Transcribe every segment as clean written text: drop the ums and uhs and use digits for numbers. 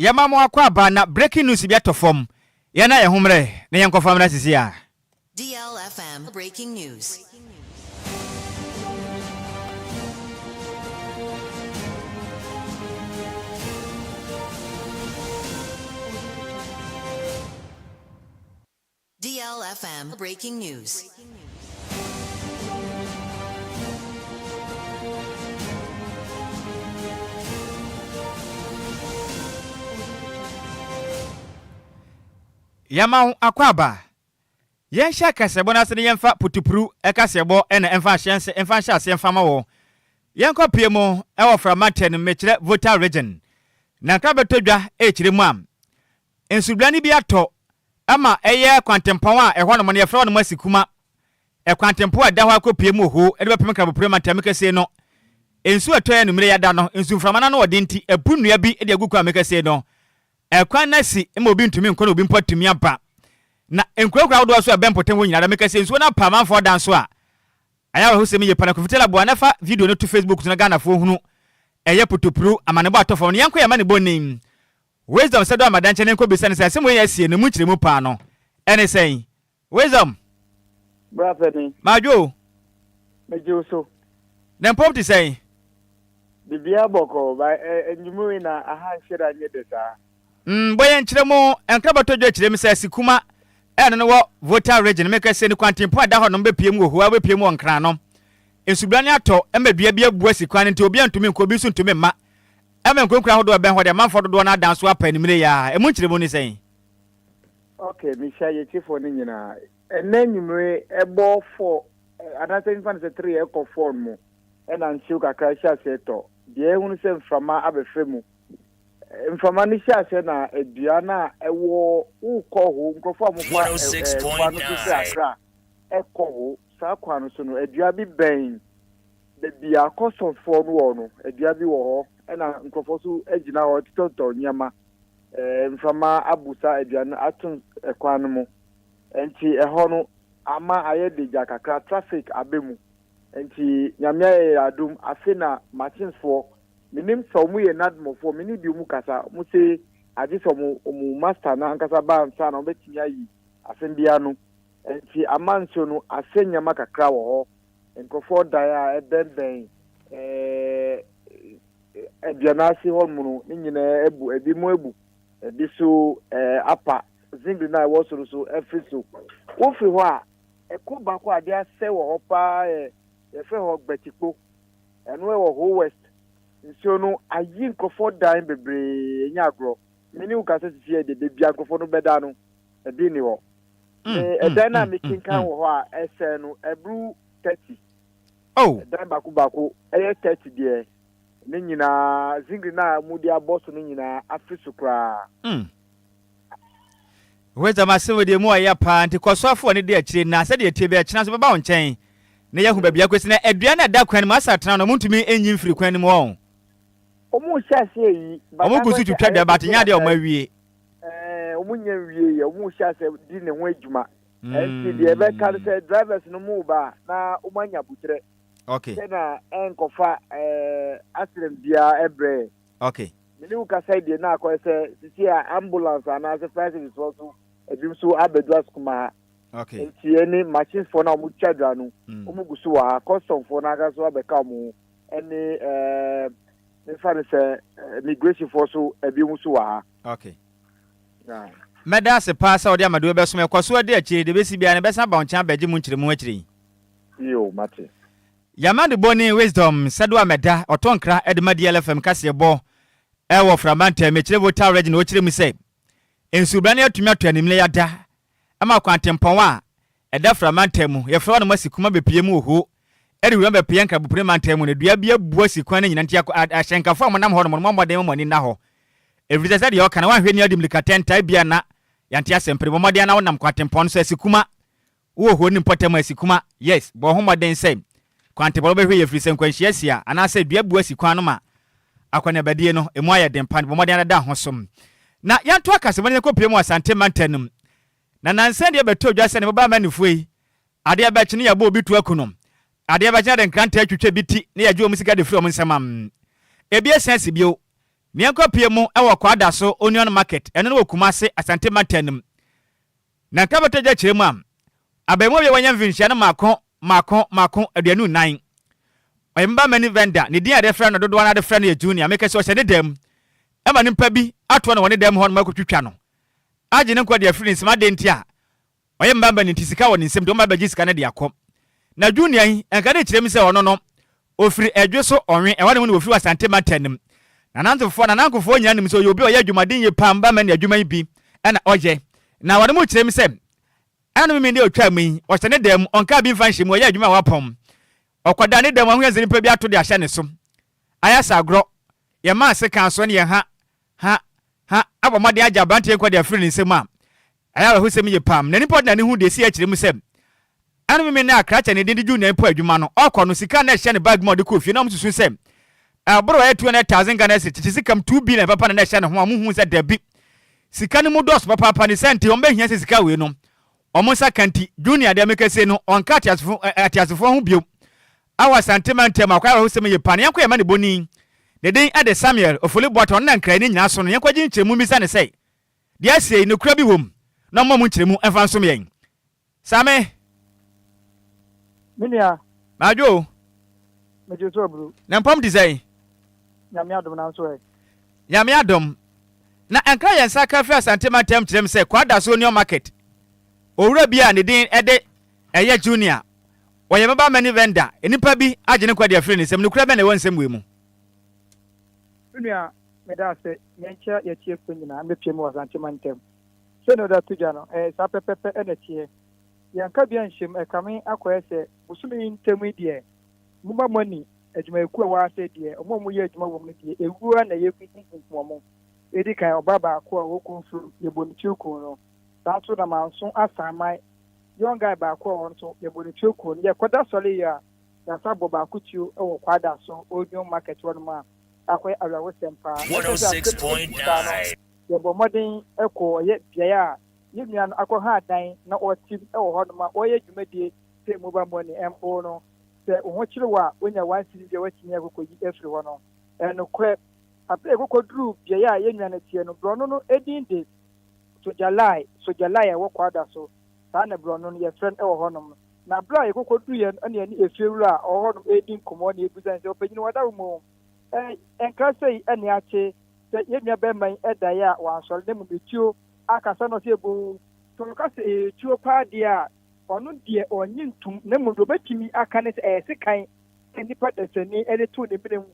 Yɛma mo akwaaba na breaking news bi atɔ fam. Yɛn na yɛn ho mmerɛ na yɛnkɔfa mmra sisi a. DLFM Breaking News. DLFM Breaking News. Yɛma wo akwaaba. Yɛnhyɛ kaseɛbɔ no ase na yɛmfa putupru kaseɛbɔ na ɛmfa nhyɛ ɛmfa nhyɛ aseɛ mfa ma wɔ. Yɛnkɔ pie mu wɔ Framanten no mekyerɛ Volta Region. Na nkra bɛtɔ dwa ɛrekyerɛ mu a, nsubrane bi atɔ ma ɛyɛ kwantempɔn a ɛhɔnom no yɛfrɛ hɔnom Asikuma. Ɛkwantempɔn a ɛda hɔ akɔpue mu wɔ hɔ de bɛpem Nkrabopire mantam kɛseɛ no. Nsuo a ɛtɔeɛ anwummerɛ yi ada no, nsumframa no ano ɔden nti, abu nnua bi de agu kwan mu kɛseɛ no. Ɛkwan no asi ma obi ntumi nkɔ na obi mpo atumi aba. Na nkurakura ahodoɔ nso a ɛbɛn mpɔtam hɔ nyinaa da mekɛseɛ nsuo no apa amanfoɔ dan so a ɛyɛ awerɛhosɛm yie pa na Kofi Taylor boa na fa video no to Facebook so na Ghanafoɔ hunu ɛyɛ putupru amanebɔ atɔ fam no. Yɛnkɔ yɛn amanebɔ nni. Wisdom sɛ dɔ ama dankyɛ ne nkɔ bisa no sɛ asɛm wei a asie no mu nkyerɛmu paa no ɛne sɛn? Wisdom! Bra panin. Madwo o. Megye wo so. Na mpom te sɛn? Biribiara bɔkɔɔ, ba anwummere yi na aha nhyɛ da nyɛ dɛ saa. Mm, bɔ yɛn nkyerɛ mu, nkra bɛtɔ dwa kyerɛ mu sɛ Sikuma ɛno no wɔ Volta region, meka sɛ ne kwantempɔn a ɛda hɔ nom bɛpue mu wɔ Hoa, bɛpue mu wɔ Nkran no. Nsubrane atɔ ma dua bi abu asi kwan no nti obiara ntumi nkɔ, obi nso ntumi mma. Ɛma nkuronkuro ahodoɔ a ɛbɛn hɔ de amanfoɔ dodoɔ no adan so apa anwummere yi ara. Ɛmu nkyerɛmu ne sɛn? Ok, mehyia yɛtiefoɔ no nyinaa. Ɛnnɛ anwummere ɛbɔ four anaasɛ mfa no sɛ three ɛkɔ four no mu ɛna nsuo kakra hyɛ aseɛ tɔ. Deɛ ɛhunu sɛ mframa abɛfrɛ mu. Mframa no hyɛ aseɛ na dua no a ɛwɔ wokɔ ho nkurɔfoɔ a wɔfa kwan no so firi Accra ɛkɔ ho saa kwan no so no dua bi bɛn baabi a kɔstɔmfoɔ no wɔ no dua bi wɔ hɔ ɛna nkurɔfoɔ nso gyina hɔ totɔtotɔ nneɛma. Mframa abu saa aduan no ato kwan no mu nti ɛhɔ no ama ayɛ degya kakra, traffic aba mu nti Nyame ayɛ yɛn adom afe na machines foɔ menim sɛ ɔmo yɛ NADMO foɔ mene bi ɔmo kasa ɔmo se agye sɛ ɔmo ɔmo master no ankasa ba ansa na ɔmo bɛtumi ayi asɛm bi ano nti ama nsuo no asɛ nneɛma kakra wɔ hɔ nkorɔfoɔ dan a ɛbɛnbɛn ɛɛ Aduanase hɔ nom no, ne nyinaa abu, ebinom abu, ebi so ɛɛ apa, zinc no a ɛwɔ soro so afiri so. Wofiri hɔ a, ɛko baako a adeɛ asɛe wɔ hɔ paa yɛ yɛfrɛ hɔ Gbatikpo. Ɛno ɛwɔ Ho West. Nsuo no ayi nkurɔfoɔ dan bebree, ɛnyɛ agorɔ. Me ne wo kasa sisi yɛ deɛ baabi a nkurɔfoɔ no bɛda no, ebi nni hɔ. Me ɛdan no a mekenkan wɔ hɔ a ɛsɛe no, ɛboro 30. Oh. Dan baako baako ɛyɛ 30 deɛ ne nyinaa zingiri no a wɔde abɔ so no nyinaa afe so koraa. Mm. Wisdom asɛm deɛ mu ɔyɛ paa nti kɔ so afo ne di akyire na sɛdeɛ ɛtie bi ɛkyena so bɛba wo nkyɛn na yɛahu baabi akɔsi na adua no ɛda kwan no mu asa tena no ɔmo ntumi nyi mfiri kwan no mu ɔn. Ɔmo nhyɛ aseɛ yi. Ɔmo gu so twitwa dua but nyɛ adeɛ ɔmo awie. Ɛɛ ɔmo nyɛ nwie yɛ ɔmo hyɛ aseɛ di ne ho adwuma. Ɛnti deɛ ɛbɛka no sɛ drivers no mu ba na wɔn anya butrɛ. Okay. Sɛ na ɛnkɔfa ɛɛ accident biara ɛbrɛ. Okay. Mene wo kasa yi deɛ na akɔyɛ sɛ sisi a ambulance anaasɛ fire service foɔ so ebi nso abɛdu asukuma ha. Okay. Nti ɛne machines foɔ no a wɔn twa dwa no mm. wɔn gu so wɔ ha custom foɔ no aka so abɛka wɔn ho ɛne ɛɛ nfa no sɛ immigration foɔ so ebi nso wɔ ha. Okay. Mɛda ase paa sɛ wode amadeɛ bɛsom. Ɛkɔ so adi akyire, deɛ ɛbɛsi biara no, ɛbɛsan aba wo nkyɛn abɛgye mu nkyerɛmu akyire yi. Yoo, mate. Yamade Boni Wisdom Sɛdo Amɛda, ɔtɔ nkra de ma DLFM kaseɛbɔ wɔ Frama ntam, mekyerɛ Volta Region, ɔkyerɛ mu sɛ, nsubrane atumi atɔ animle ada ma kwantempɔn a ɛda Frama mantam mu, yɛfrɛ hɔ nom Asikuma bepue mu wɔ Ho, de wura bɛpue Nkrabopene mantam mu no, dua bi abu asi kwan no nyina nti ahyɛnkafo a wɔnam hɔ nom no mommɔ mmɔden ma mo ani nna hɔ. Ɛfiri sɛ sɛdeɛ ɔka no, woanhwɛ ni adi mmirika tɛntaa ebia na yɛante asɛm pere. Bɔ mmɔden na wonam kwantempɔn no so Asikuma, wowɔ Ho ne mpɔtam Asikuma, yes, bɔ wo ho mmɔden sɛ kwantempɔn no wobɛhwɛ yie ɛfiri sɛ nkwanhyia asi a anaasɛ dua bu asi kwan no ma akɔneabadie no ɛmu ayɛ den pa, bɔ mmɔden ara da ho so. Na yɛntoa kasɛm no yɛnkɔpue mu wɔ Asante mantam no mu. Na nnansa yi deɛ ɛbɛtɔ dwa sɛ ne mobile money foɔ yi, adeɛ bɛkye ne yɛabɔ obi tuo aku no, adeɛ bɛkye na de nkrantɛ atwitwa bi ti na yɛagye wɔn sika de firi wɔn nsam a, ebi asan asi bio. Nea ɛnkɔ pie mu wɔ Kwadaso Onion Market, ɛno no wɔ Kumase, Asante mantam no mu. Na nka bɛtɔ gya kyerɛ mu a, abaamua bi a wanya mfinhyia no mmaako mmaako mmaako 24. Ɔyɛ mobile money vendor, ne din a yɛde frɛ no dodoɔ no ara de frɛ no yɛ Junior. Meka sɛ ɔhyɛ ne dan mu ma nipa bi atoa no wɔ ne dan mu hɔnom akɔtwitwa no agye ne nkwa de afiri ne nsam. Adɛn nti a ɔyɛ mobile money nti sika wɔ ne nsam nti wɔn abɛgye sika no de akɔ. Na Junior yi, nka ne kyerɛ mu sɛ ɔno no, ɔfiri Ɛdwe so Ɔnwe, ɛhɔ nom na ɔfiri wɔ Asante mantam no mu. Nanantofoɔ, Nanankofoɔ nyinaa nim sɛ ɔyɛ obi a ɔyɛ adwumaden yie paa, mobile money adwuma yi bi na ɔyɛ. Na wɔnom kyerɛ mu sɛ, ɛna no memene deɛ ɔtwaa mu yi, ɔhyɛ ne dan mu, ɔnkaa bi mfa nhyɛ mu, ɔyɛ adwuma a wapɔn. Ɔkɔdaa ne dan mu, ahohia sɛ nipa bi ato de ahyɛ ne so. Ayɛ sɛ agorɔ, yɛmaa sekan so ne yɛn ha, ha, ha, abɔ mmɔden agye aberanteɛ nkwa de afiri ne nsam a, ɛyɛ awerɛhosɛm yie paa. Na nipa a ɔde n'ani hu deɛ ɛsii akyire mu sɛ, ɛna memene ne akrakyɛ ne din de Junior mpo adwuma no, ɔkɔ no, sika a na ɛhyɛ ne bag mu a ɔde kɔɔ fie na wɔsusu sɛ ɛboro ɛyɛ 200,000 Ghana cedis, tete sika mu 2 billion papa na na ɛhyɛ ne ho a wɔhuu sɛ dabi, sika no mu dɔɔso papaapa ne saa nti wɔbɛhia sɛ sika wei no wɔn nsa ka nti Junior deɛ meka sei no ɔnka ateasefo ateasefoɔ ho bio. Awɔ Asante mantam akɔ awerɛhosɛm yie paa na yɛnkɔ yɛn amanebɔni ne din de Samuel Ofoli Boateng ɔno na nkra yi ne nyinaa so no yɛnkɔgye nkyerɛmu mmisa no sɛ deɛ asie yi nokorɛ bi wɔ mu na ɔmma mu nkyerɛmu mfa nsom yɛn. Same. Me nua. Madwo o. Megye so aburu. Na mpɔm te sɛn? Nyame adom nanso ɛ? Nyame adom. Na ɛnkra yɛn nsa ka firi Asante mantam kyerɛ me sɛ Kwadaso Onion Market owura bi a ne din de Ɛyɛ Junior, ɔyɛ mobile money vendor, nnipa bi agye ne nkwa de afiri ne nsam. Nokorɛ bɛn na ɛwɔ nsɛm wei mu? Me nua, meda ase. Yɛnkyia yɛatiefoɔ nyinaa mmɛpue mu wɔ Asante mantam. Sɛnea wode ato dwa no, ɛyɛ saa pɛpɛpɛ na ɛteɛ. Yɛnka bi anhyɛ mu, ɛkame akɔyɛ sɛ bosome yi ntam yi deɛ, momma mo ani, adwumayɛkuo a ɛwɔ ha sɛ deɛ, wɔn a wɔyɛ adwuma wɔ mu no deɛ, ɛwuo ara na yɛrekunkumkunkum wɔn. Ɛdi kan, ɔbaa baako a ɔwɔ Kumfuru, yɛbɔɔ ne tiri kuu no. Saa nso na Manso Asaman, young guy baako a ɔwɔ nso, yɛbɔɔ ne tiri kuu no. Yɛkɔda sɔre yi a, yɛasan abɔ baako tuo wɔ Kwadaso, Old New Market hɔnom a, akɔyɛ awerɛhosɛm paa. Ɛsɛ sɛ asɛm yi saa no, Yɛbɔɔ mmɔden kɔɔ ɔyɛ beaeɛ a yɛn nua no akɔha dan na ɔte wɔ hɔnom a ɔreyɛ dwumadie sɛ mobile money mpo no, sɛ wo ho kyere wo a wonya one cedi bi a woatumi akɔkɔyi afiri hɔ no. Ɛyɛ nokorɛ, berɛ a yɛkɔkɔduruu beaeɛ a yɛn nua no teɛ no, borɔno no din de Sogyalai, Sogyalai a ɛwɔ Kwada so, saa na borɔno no yɛfrɛ no wɔ hɔnom. Na berɛ a yɛkɔkɔduruiɛ no ɛna yɛne efiewura a ɔwɔ hɔnom redi nkɔmmɔ na yɛbisa no sɛ, Ɔpanyin wada wo mu o? Ɛɛ, ɛnkra sei ɛne akye Sɛ yɛn nua bɛrima yi daeɛ a wansɔre na mmom etuo akasa na ɔsɛ boo. Sɛ ɔka sɛ ɛyɛ tuo paa deɛ a, ɔno deɛ ɔnnye ntom na mmom deɛ ɔbɛtumi aka ne sɛ ɛyɛ sekan a nnipa dasani de too ne mene mu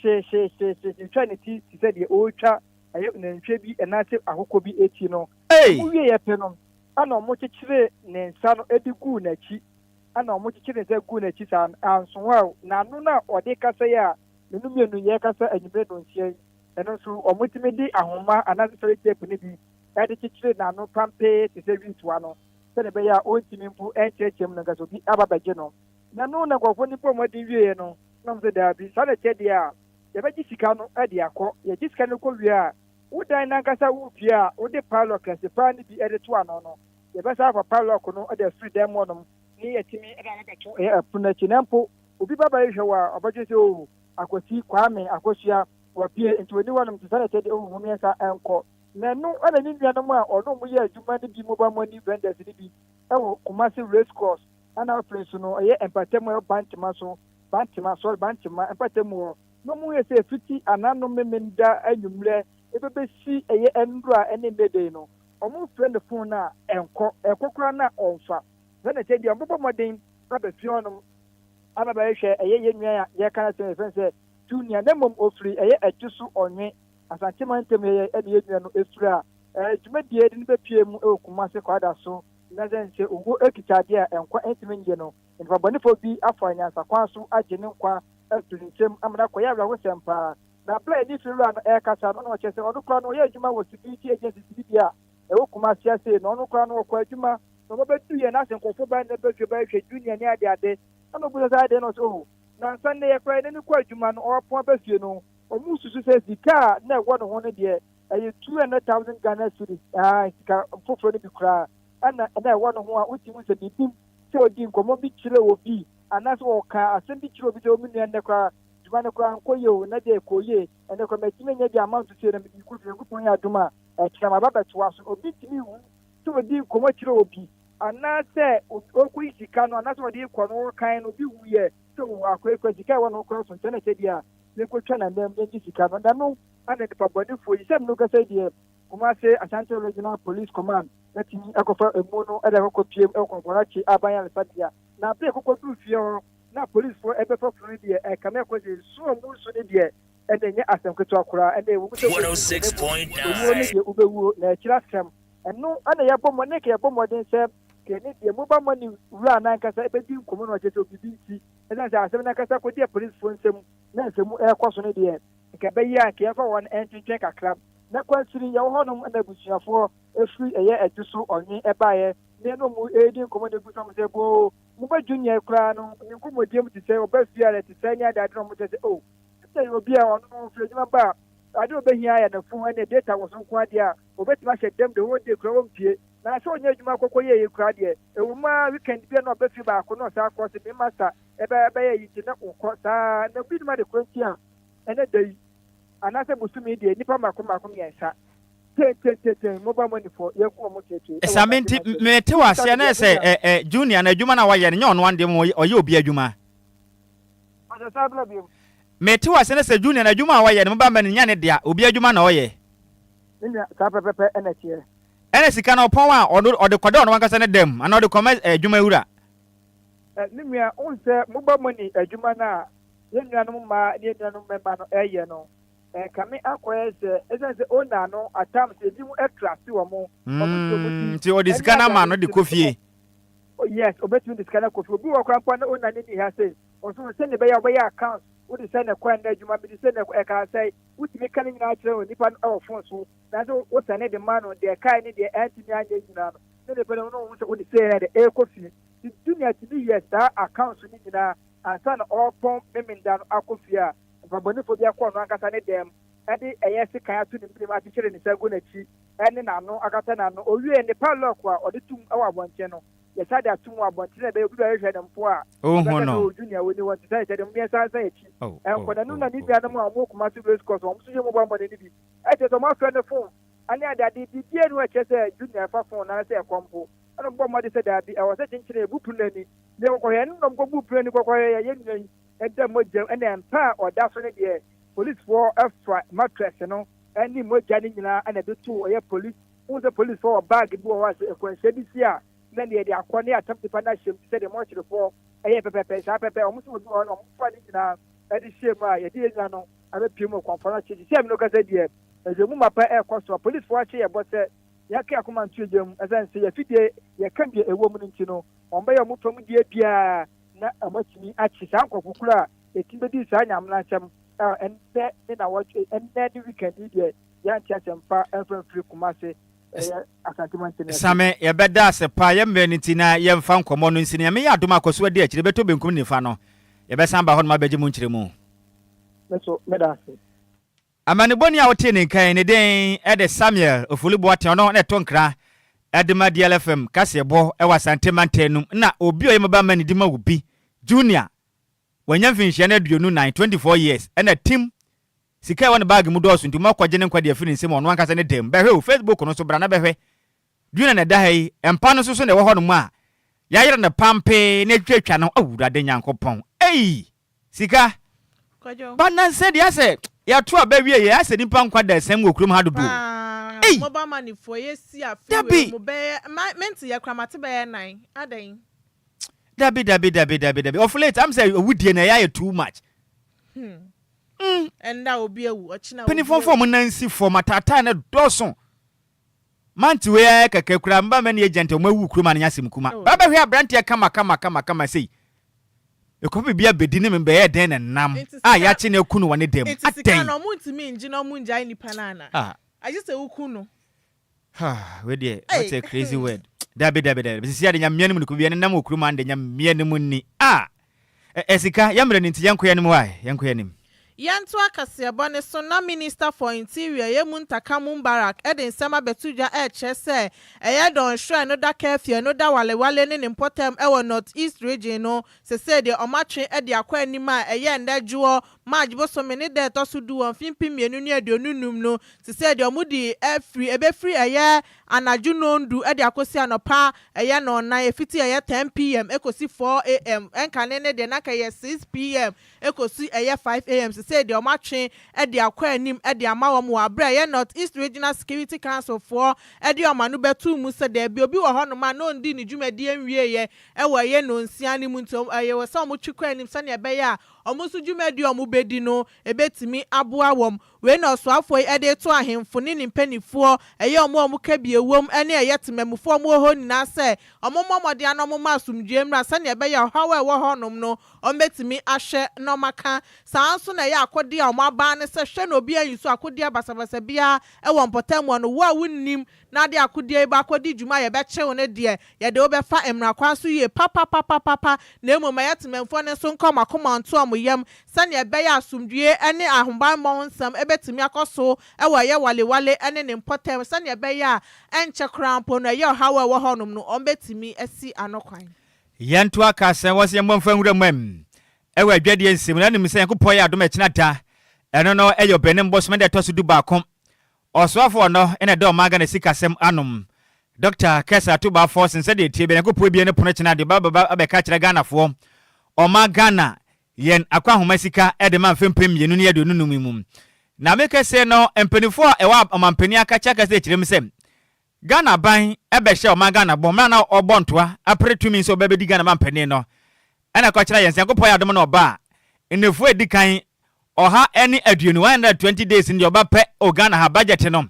hyeehyeehyeehye twaa ne ti te sɛ deɛ ɔretwa ɛyɛ nantwie bi anaasɛ akokɔ bi ti no. Wɔwieeɛ pɛ no, ɛna wɔkyekyeree ne nsa no de guu n'akyi. Ɛna wɔkyekyeree ne nsa guu n'akyi saa no, anso hɔ a, n'ano no a ɔde kasa yi a Me no mmienu yɛrekasa anwummere nnɔnsia yi, ɛno nso wɔtumi de ahoma anaasɛ sellotape no bi de kyekyere n'ano pampee te sɛ wii no sɛdeɛ ɛbɛyɛ a ɔntumi mpo nkyerɛkyerɛ mu no nka sɛ obi aba bɛgye no. Na ɛno na nkurɔfoɔ no bɔɔ mmɔden wieeɛ no, na wɔn sɛ daabi, saa na ɛteɛ deɛ a, yɛbɛgye sika no de akɔ. Yɛgye sika no kɔ wie a, wo dan no ankasa wopue a, wode padlock kɛse paa no bi de to ano no, yɛbɛsan afa padlock no de afiri dan mu hɔnom ne yɛatumi de aba abɛto ɛyɛ ɛpono no akyi. Na mpo Obi ba bɛhwehwɛ wo a, ɔbɛdwene sɛ, 'Oo, Akwasi, Kwame, Akosua, wɔapue, enti wɔnni hɔnom, nti sɛnea ɛteɛ de, oo, mommyɛ nsa nkɔ. Na ɛno na ne nuanom a ɔne wɔn yɛ adwuma no bi, mobile money vendors no bi wɔ Kumasi Race Course, ɛna afei nso no, ɛyɛ mpatamu a ɛwɔ Bantama so, Bantama, sorry, Bantama mpatamu hɔ, na wɔyɛ sɛ fiti ananom Memenda anwummerɛ ɛbɛbɛsi ɛyɛ nnora ne nnɛ da yi no, wɔfrɛ no phone no a, ɛnkɔ, ɛkɔ koraa no a, ɔmfa. Sɛnea ɛteɛ deɛ, wɔbɛbɔ mmɔden aba fie hɔnom aba bɛhwehwɛ ɛyɛ yɛn nua a yɛreka n'asɛm yɛfrɛ no sɛ Junior na mmom ofiri ɛyɛ Adwo so Ɔnwe Asante mantam yɛyɛ ɛne yɛn nua no efiri a ɛɛ dwumadie de no bɛpue mu ɛwɔ Kumase Kwada so na sɛ sɛ owuo ekita adeɛ a nkwa ntumi nnye no nnipa bɔnefoɔ bi afa nyansa kwan so agye ne nkwa afiri ne nsam ama no akɔyɛ awerɛhosɛm paa na berɛ a yɛne fiewura no ɛrekasa no na ɔkyerɛ sɛ ɔno koraa no ɔyɛ adwuma wɔ security agencies no bi a ɛwɔ Kumasi ase no ɔno koraa no ɔkɔ adwuma na ɔba bɛdu yɛn ase nkurɔfoɔ bɛn na bɛhwɛ bɛhwɛ junior ne ade ade ɛna ɔbusa sɛ adeɛ na ɔsɛ oh nansa nnɛ yɛ koraa yɛne no kɔ adwuma no ɔrepɔn aba fie no ɔmo susu sɛ sika a na ɛwɔ ne ho no deɛ ɛyɛ 200,000 Ghana cedis ah sika foforɔ no bi koraa ɛna na ɛwɔ ne ho a wotumi sɛ biribi sɛ ɔdi nkɔmmɔ bi kyerɛ obi anaasɛ ɔka asɛm bi kyerɛ obi sɛ ɔmo nua nnɛ koraa. Dwuma no koraa ankɔ yie o, nnɛ deɛ ɛkɔɔ yie. Ɛnnɛ koraa matumi anya bi ama ntotoeɛ na mede rekɔ fie. Nyankopɔn yɛ adom a, ɛkyena maba abɛtoa so. Obi ntumi nhu sɛ ɔdii nkɔmmɔ kyerɛɛ obi anaasɛ ɔrekɔyi sika no anaasɛ ɔde rekɔ no ɔrekan no, obi huiɛ sɛ o akoa yi koraa sika a ɛwɔ ne ho koraa so nti ɛna ɛsɛ deɛ a yɛnkɔtwa n'anam yɛngye sika no. Na ɛno ana nnipa bɔnefoɔ yi, sɛ me no kasa yi deɛ, Kumase Ashanti Regional Police Command atumi akɔfa emu no de akɔkɔpiem wɔ Kɔnkɔnakye Aban Ayaresabea. Na bere a ɛkɔkɔduu fie hɔ na polisfoɔ rebɛfa funu no deɛ, ɛrekame akɔ sɛ nsu a wɔresu no deɛ, ɛnna ɛnyɛ asɛm ketewa koraa. Ɛnna ɛwɔ mu sɛ wobɛwu na mmom owuo no deɛ wobɛwuo, na akyiri asɛm. Ɛno na yɛbɔ mmɔden, na yɛbɔ mmɔden sɛ kɛne deɛ mobile money wura no ankasa bɛdi nkɔmmɔ na wakyerɛ sɛ biribi nti, ɛsiane sɛ asɛm no ankasa kɔdi apolisifoɔ nsam na nsɛmmu rekɔ so no deɛ, nka ɛbɛyɛ a nka yɛmfa wɔn ntwentwɛn kakra. Na kwansini yɛwɔ hɔnom na abusuafoɔ firi ɛyɛ Adwo so ɔnwe baeɛ na yɛne wɔn redi nkɔmmɔ na yɛbisa wɔn sɛ boo mo ba Junior yi koraa no ne nkɔmmɔdie mu te sɛ ɔba fie a ɛte sɛn ne adeade na wɔn kyerɛ sɛ oh Junior yɛ obi a ɔno no ɔfiri adwuma ba a adeɛ a ɔbɛhia yɛ ne phone ɛne data wɔ so nko adeɛ a ɔbɛtumi ahyɛ dɛm the whole day koraa ɔmpie na sɛ ɔnyɛ adwuma kɔkɔ yɛ yei koraa deɛ ɛwɔ mu ara weekend bi a na ɔba fie baako na ɔsan kɔ sɛ me master ɛbɛ ɛbɛyɛ yi nti na ɔkɔ saa na obi nim ade korɔ nti a ɛnɛ da yi anaasɛ bosome yi deɛ nnipa mmaako mmaako mmiɛnsa tentententen mobile money foɔ yɛku wɔn tietie ɛwɔ Same Asante nti mantam. mete wo Bisa aseɛ me na deɛ sɛ me nua. ɛ ɛ Junior no adwuma no a wayɛ no nyɛ ɔno ara deɛ mmom ɔyɛ obi adwuma. Ɔsɛ saa bra biom. Mete wo aseɛ na sɛ Junior no adwuma a wayɛ no mobile money nyɛ ne dea obi adwuma na ɔyɛ. Me nua saa pɛpɛpɛ ɛna ɛteɛ. Ɛna sika no ɔpɔn a ɔno ɔde kɔda ɔno ankasa ne dam anaa ɔde kɔma adwuma wura. Ɛ me nua wohu sɛ mobile money adwuma no a yɛn nuanom mmaa ne yɛn nuanom mmarima no reyɛ no, ɛrekame akɔyɛ sɛ ɛsiane sɛ owner no at times ebinom trust wɔn, wɔn gye wɔn di, Nti ɔde ɛne sika no ama adeade no de nti kɔ no, fie. oh yes, obetumi de sika no akɔ fie. Obi wɔ hɔ koraa mpo a na owner no nni ha sei, ɔnso sɛnea ɛbɛyɛ a ɔbɛyɛ accounts, wode sɛn na ɛkɔ ɛnnɛ adwuma, mede sɛn na ɛkɔ, ɛkaa sɛe, wotumi ka ne nyinaa kyerɛ onipa no wɔ phone so, nanso wosɛne de ma no, deɛ ɛkae ne deɛ antumi anyɛ nyinaa no, na nipa no hu sɛ wode sei na ɛde ɛrekɔ fie. Nti Junior tumi yɛ saa accounts no nyinaa Ansa na ɔrepɔn Memenda no akɔ fie a, mpaebɔnefo bi akɔ ɔno ankasa ne dan mu de ɛyɛ sekan ato ne menem akyekyere ne nsa agu n'akyi ne n'ano akata n'ano. Owiei no, ne padlock a ɔde tom wɔ abɔnten no, yɛsan de atom wɔ abɔnten sɛnea ɛbɛyɛ obi bɛhwehwɛ no mpo a, Onhu ɔbɛka sɛ, no. Oh, Junior, onni hɔ nti sɛ yɛkyɛ de, momma yɛnsan nsan akyi Oh, nkɔ. oh, Na ɛno oh, na ne oh, nuanom oh. a wɔwɔ Kumasi Race Course a wɔn nso yɛ mobile money no bi kyerɛ sɛ wɔafrɛ no fon ne adeade, biribiara nni hɔ a ɛkyerɛ sɛ Junior fa fon no anaasɛ ɛkɔ mpo. Ɛna ɔbɔɔ mmɔden sɛ dabi, ɛwɔ sɛ kyenkyene ebu pono no ani. Na yɛkɔkɔhwɛɛ, ɛno na wɔkɔbuu pono ani kɔkɔhwɛɛ yɛn nua yi da mogya mu, ɛna mpa a ɔda so no deɛ, polisfoɔ fa mattress no ne mogya no nyinaa na ɛde too ɛyɛ polis, wohu sɛ polisfoɔ wɔ bag bi wɔ hɔ a sɛ akwanhyia bi si a na deɛ yɛde akɔ ne yɛatam nipa no ahyɛ mu te sɛ deɛ mɔkyerefoɔ ɛyɛ pɛpɛpɛ saa pɛpɛ, wɔn nso wɔ bi wɔ hɔ na wɔfa ne nyinaa de hyɛ mu a yɛde yɛn nua no abɛpue mu wɔ kɔmfoɔ no akyi. Sisi a me ne wo kasa yi deɛ, nhwehwɛmu mapa ɛrekɔ so a polisfoɔ ahyɛ yɛn bɔ sɛ Yɛaka yɛn akoma nto egya mu, ɛsiane sɛ yɛn afidie yɛka deɛ ɛwɔ mu no nti no, wɔbɛyɛ wɔn fam deɛ biara na wɔatumi akye saa nkurɔfo koro a ɛtumi bɛdi saa nyamena nsɛm a ɛnnɛ ne nawɔtwe, ɛnnɛ ne weekend yi deɛ yɛante asɛmpa mfa mfiri Kumase ɛyɛ Asante mantam yi ase. Same, yɛbɛda ase paa, yɛn mmerɛ no nti na yɛmfa nkɔmmɔ no nsi no, Nyame yɛ adom a kɔso adi akyire, bɛtɔ benkum ne nifa no, yɛbɛsan aba hɔnom abɛgye mu nkyerɛmu. Me nso meda ase. Amanebɔni a wotee ne nka yi, ne din de Samuel Ofori Boateng, ɔno na ɛto nkra de ma DLFM kaseɛbɔ wɔ Asante mantam no mu. Na obi a ɔyɛ mobile money de ma obi, Junior, wanya mfinhyia no 24, 24 years, ɛna tim sika a ɛwɔ ne baage mu dɔɔso nti wɔakɔgye ne nkwa de afiri ne nsam wɔ ɔno ankasa ne dan mu. Bɛhwɛ o, Facebook no so bra na bɛhwɛ. Junior na ɛda ha yi, mpa no nso so na ɛwɔ hɔnom a yɛayere no pampee na yɛatwitwa no. Awurade Nyankopɔn, ei! Sika. Kwadwo. Ba nansa deɛ asɛ yɛato aba wie yɛ asɛ nipa nkwa da asiam wɔ kurom ha dodo o. Paa Ei! mobile money foɔ yɛ si afe wei Dabi! mu bɛyɛ ma mente yɛ koraa mate bɛyɛ nan adɛn. Dabi dabi dabi dabi dabi of late am sɛ awudie no ɛyɛ ayɛ too much. Hmm. Mm. Ɛnda obi awu ɔkyena obi Mpanyinfoɔ mfa awu. wɔn nan nsi fam ataataa no dɔɔso. Month wei ara kɛkɛ koraa mba mɛ ne agent a wɔn awu kurom a no nyɛ asɛm kuma. Oh. Ba bɛhwɛ abranteɛ kama kama kama kama sei. Mekɔpɛ biribi abɛdi ne me bɛyɛ dɛn na nam Nti a sika yɛakye no aku no wɔ ne dan mu. nti sika Adɛn? no ɔmo ntumi ngye na ɔmo ngyae nipa no ana? Ah. Agye sɛ woku no. Wei deɛ what Ei. a crazy word. Dabi dabi dabi. Sisi ade nyamea no mu no kɔ bia ne nam wɔ kurom a no de nyamea no mu ni. Ah! Ɛ sika yɛ mmerɛ no nti yɛnkɔ yɛn anim why? Yɛnkɔ yɛn anim. Yɛntoa kaseɛbɔ no so na Minister for Interior yɛ Muntaka Mubarak de nsɛm abɛto dwa ɛrekyerɛ sɛ ɛyɛ dɔnhwerɛ no da curfew no da Walewale ne ne mpɔtam wɔ North East Region no sesei deɛ wɔatwe de akɔ anim a ɛyɛ nnɛ dwoɔ March bosome ne da ɛtɔ so du wɔ mfe 2025 no sesei deɛ wɔde afiri ɛbɛfiri ɛyɛ anadwo nnɔndu de akɔsi anɔpa ɛyɛ nnɔnnan ɛfiti ɛyɛ 10 PM ɛkɔsi 4 AM ɛnkane ne deɛ na anka ɛyɛ 6 PM Ɛkɔsi ɛyɛ 5 am sesei deɛ wɔatwe de akɔ anim de ama wɔn wɔ aberɛ a ɛyɛ North East Regional Security Council foɔ de wɔn ano bɛtoo mu sɛ daabi obi wɔ hɔnom a na ɔndii ne dwumadie nwieɛ wɔ ɛyɛ nnɔnsia no mu nti ɛyɛ wɔ sɛ wɔtwe kɔ anim sɛdeɛ ɛbɛyɛ a wɔn nso dwumadie a wɔbɛdi no ɛbɛtumi aboa wɔn. Wei na ɔsoafoɔ yi de reto ahemfo ne ne mpaninfoɔ, ɛyɛ wɔn a wɔka bi ɛwom ne ɛyɛ temamufoɔ a wɔwɔ hɔ nyinaa sɛ wɔmmɔ mmɔden ara na wɔmma asomdwoeɛ mmra sɛdeɛ ɛbɛyɛ a ɔhaw a ɛwɔ hɔnom no wɔbɛtumi ahwɛ na wɔaka. Saa ara nso na ɛyɛ akodeɛ a wɔaban no sɛ hwɛ na obiara nyi so akodeɛ basabasa biara wɔ mpɔtam hɔ no. Wo a wonnim na ade akodeɛ yi bɛakɔdi dwuma a yɛbɛkye wo no deɛ, yɛde wo bɛfa mmara kwan so yie papapapapapa, na mmom ɛyɛ temanmufoɔ no nso nka wɔn akoma nto wɔn yam sɛdeɛ ɛbɛyɛ a asomdwoeɛ ne ahobammɔ ho nsɛm bɛtumi akɔ so wɔ ɛyɛ Walewale ne ne mpɔtam sɛdeɛ ɛbɛyɛ a ɛnkyɛ koraa mpo no ɛyɛ ɔhaw a ɛwɔ hɔnom no wɔbɛtumi asi ano kwan. Yɛntoa ka sɛ wɔse yɛmmɔ mfa nwura mu ɛm ɛwɔ adwadie nsɛm mu na nim sɛ Nyankopɔn yɛ adom ɛkyena da ɛno no ɛyɛ ɔbɛnem bosome da ɛtɔ so dubaako Ɔsoafo ɔno na ɛda ɔman Ghana sikasɛm anom Dɔkta Kɛsɛ Atuba Forson sɛdeɛ ɛtie bia Nyankopɔn abue ne pono kyena deɛ ɔbɛba abɛka akyerɛ Ghanafoɔ ɔman Ghana yɛn akwanhoma sika de ma mfe 2025 yi mu Na mekɛseɛ no mpaninfoɔ a ɛwɔ ɔmanpanin akakye akasa kyerɛ mu sɛ Ghana aban bɛhyɛ ɔman Ghana bɔ mmerɛ a na ɔbɔ ntoa apere tumi sɛ ɔbɛbɛdi Ghana manpanin no ɛna kɔkyerɛ yɛn sɛ Nyankopɔn yɛ adom na ɔba a nnafua a ɛdi kan 120, 120 days no deɛ ɔba pɛ o Ghana ha budget no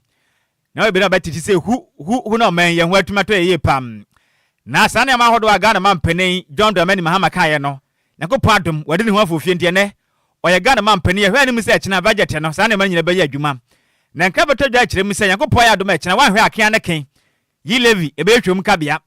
na ɔbɛbi na ɔbɛtete sɛ hu hu hu na ɔman yɛn ho atumi atɔ yɛ yie pam na saa nneɛma ahodoɔ a Ghana manpanin John Dramani Mahama kaeɛ no Nyankopɔn adom, wadi ne ho afofie nti ɛnnɛ ɔyɛ Ghana manpanin. Yɛhwɛ anim sɛ ɛkyena budget no, saa nneɛma no nyina bɛyɛ adwuma. Na nkra bɛtɔ dwa akyerɛ mu sɛ Nyankopɔn ayɛ adom a ɛkyena woanhwɛ a kea ne ke, yi levy, ɛbɛyɛ twam kabea.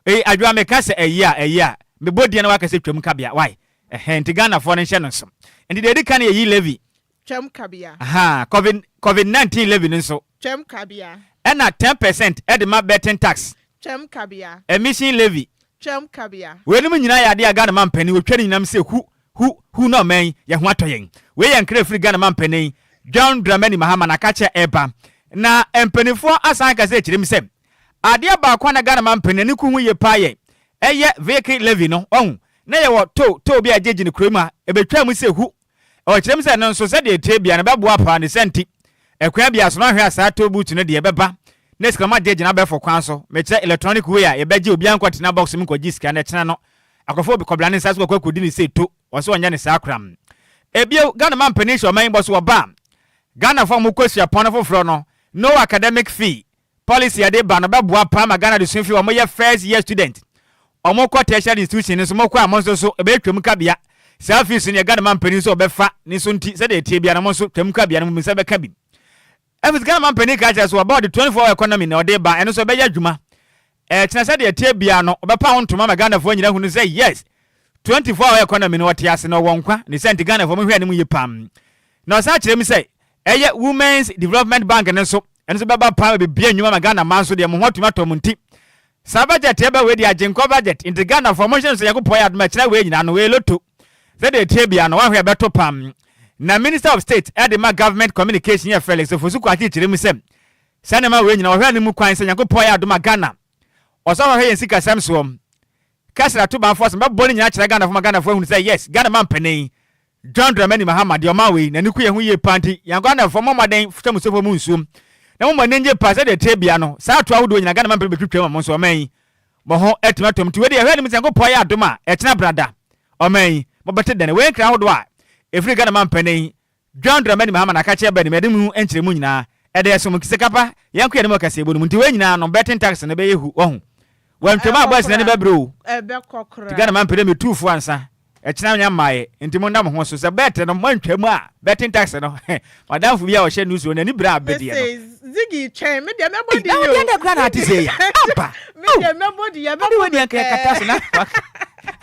Ei Adwoa meka sɛ ɛyi a, ɛyi a, mebɔ din a na woaka sɛ twam kabea, why? Ɛhɛn, nti Ghanafoɔ no nhyɛ no nso. Nti deɛ ɛdi kan yɛ yi levy. Twam kabea. Ahaa, covid, covid 19 levy no nso. Twam kabea. Ɛna 10% de ma betting tax. Twam kabea. Emission levy. Twam kabea. Weinom nyinaa yɛ adeɛ a Ghana mampanin wɔtwa ne nyinam sɛ hu, hu, hu na ɔman yi, yɛn ho atɔ yɛn. Wei yɛ nkra ɛfiri Ghana mampanin John Dramani Mahama n'akakyɛ ɛreba. Na mpaninfoɔ asan aka sɛ kyerɛ mu sɛ, adeɛ baako a na Ghana mampanin ani ku ho yie paa yɛ ɛyɛ vehicle levy no, wahu, na yɛwɔ toll, toll bi a yɛgyegye no kuro mu a, ɛbɛtwaa mu sɛ hu, Ɔkyerɛ mu sɛ ɛno nso sɛdeɛ ɛteɛ biara no ɛbɛboa paa ne saa nti ɛkwan biara so no ahwɛ a saa toll booth no deɛ ɛbɛba na sika no agye agyina abɛɛfo kwan so mekyerɛ electronic way a yɛbɛgye obiara nkɔtena box mu nkɔgye sika no ɛkyena no akɔfa obi kɔbla ne nsa so kɔkɔ akɔdi ne sɛ to ɔsɛ ɔnyɛ ne saa koraa Ebio Ghana mampanin hyɛ ɔman yi bɔ so wɔba a Ghanafoɔ a wɔkɔ suapɔn no foforɔ no no academic fee Policy a yɛde ba no bɛboa paa ma Ghana adesua fi wɔn yɛ first year student wɔn kɔ tertiary institution no nso mo kɔ a mo nso so ɛbɛyɛ twam kabea saa fees no yɛ Ghana mampanin nso ɔbɛfa ne so nti sɛdeɛ ɛteɛ biara no mo nso twam kabea no mo nsa bɛka bi ɛfiri Ghana mampanin ka kyerɛ so wɔba ɔde 24 hour economy na ɔde ba ɛno nso ɛbɛyɛ adwuma ɛkyena sɛdeɛ ɛteɛ biara no ɔbɛpa ho ntoma ma Ghanafoɔ nyina hunu sɛ yes 24 hour economy no ɔte ase na ɔwɔ nkwa ne sɛ nti Ghanafoɔ mo hwɛ anim yie pam na ɔsan kyerɛ mu sɛ Ɛyɛ Women's Development Bank no nso, ɛno nso bɛba paa ma bebia nnwuma ma Ghana man nso deɛ mo ho atumi atɔ mo nti. Saa budget ɛba wei deɛ agyenkwa budget nti Ghana foɔ monhyɛ no sɛ Nyankopɔn yɛ adom a ɛkyena wei nyinaa no wei loto. Sɛdeɛ ɛteɛ biara no wanhwɛ ɛbɛto pam. Na Minister of State ɛde ma Government Communication yɛ Felix Ofosu Kwakye kyerɛ mu sɛ saa nneɛma wei nyinaa wɔhwɛ no mu kwan sɛ Nyankopɔn yɛ adom a Ghana ɔsɔfo ahwɛ yɛn sikasɛm soɔ. Kɛsrɛ atobanfoɔ sɛ bɛbɔ ne nyinaa kyerɛ Ghanafoɔ ma Ghanafoɔ ahunu sɛ yes Ghana mampanin John Dramani Mahama deɛ ɔmaa wei n'ani ku yɛn ho yie paa nti yɛn Ghanafoɔ mommɔ mmɔden hyɛ mo sofo mu nsuom na mo mo ani ngye paa sɛdeɛ ɛteɛ bia no saa atoɔ ahodoɔ nyinaa Ghana mampanin bɛtwitwa mu a mo nso ɔman yi mo ho atumi atɔ mo nti wei deɛ yɛhwɛ anim sɛ Nyankopɔn yɛ adom a ɛkyena brada ɔman yi mobɛte dɛn wei nkra ahodoɔ a ɛfiri Ghana mampanin John Dramani Mahama na akakyɛ ba nim ɛde mu nkyerɛmu nyinaa ɛde ɛsom sikapa yɛnko yɛn anim wɔ kaseɛbɔ no mu nti wei nyinaa no betting tax no bɛyɛ hu wahu wantwam a boys no ani bɛbrɛ o nti Ghana man pɛ dɛ metu fo ansa ɛkyena nya mmaeɛ nti monda mo ho so sɛ bet no moantwam a betting tax no madamfo bi a ɔhyɛ news wɔ n'ani brɛ a bedeɛ no Ziggy twɛn me deɛ mɛbɔ di yɛ o na kura na ate sɛ ya aba me deɛ mɛbɔ di yɛ bɛbɔ wei deɛ nka yɛkata so na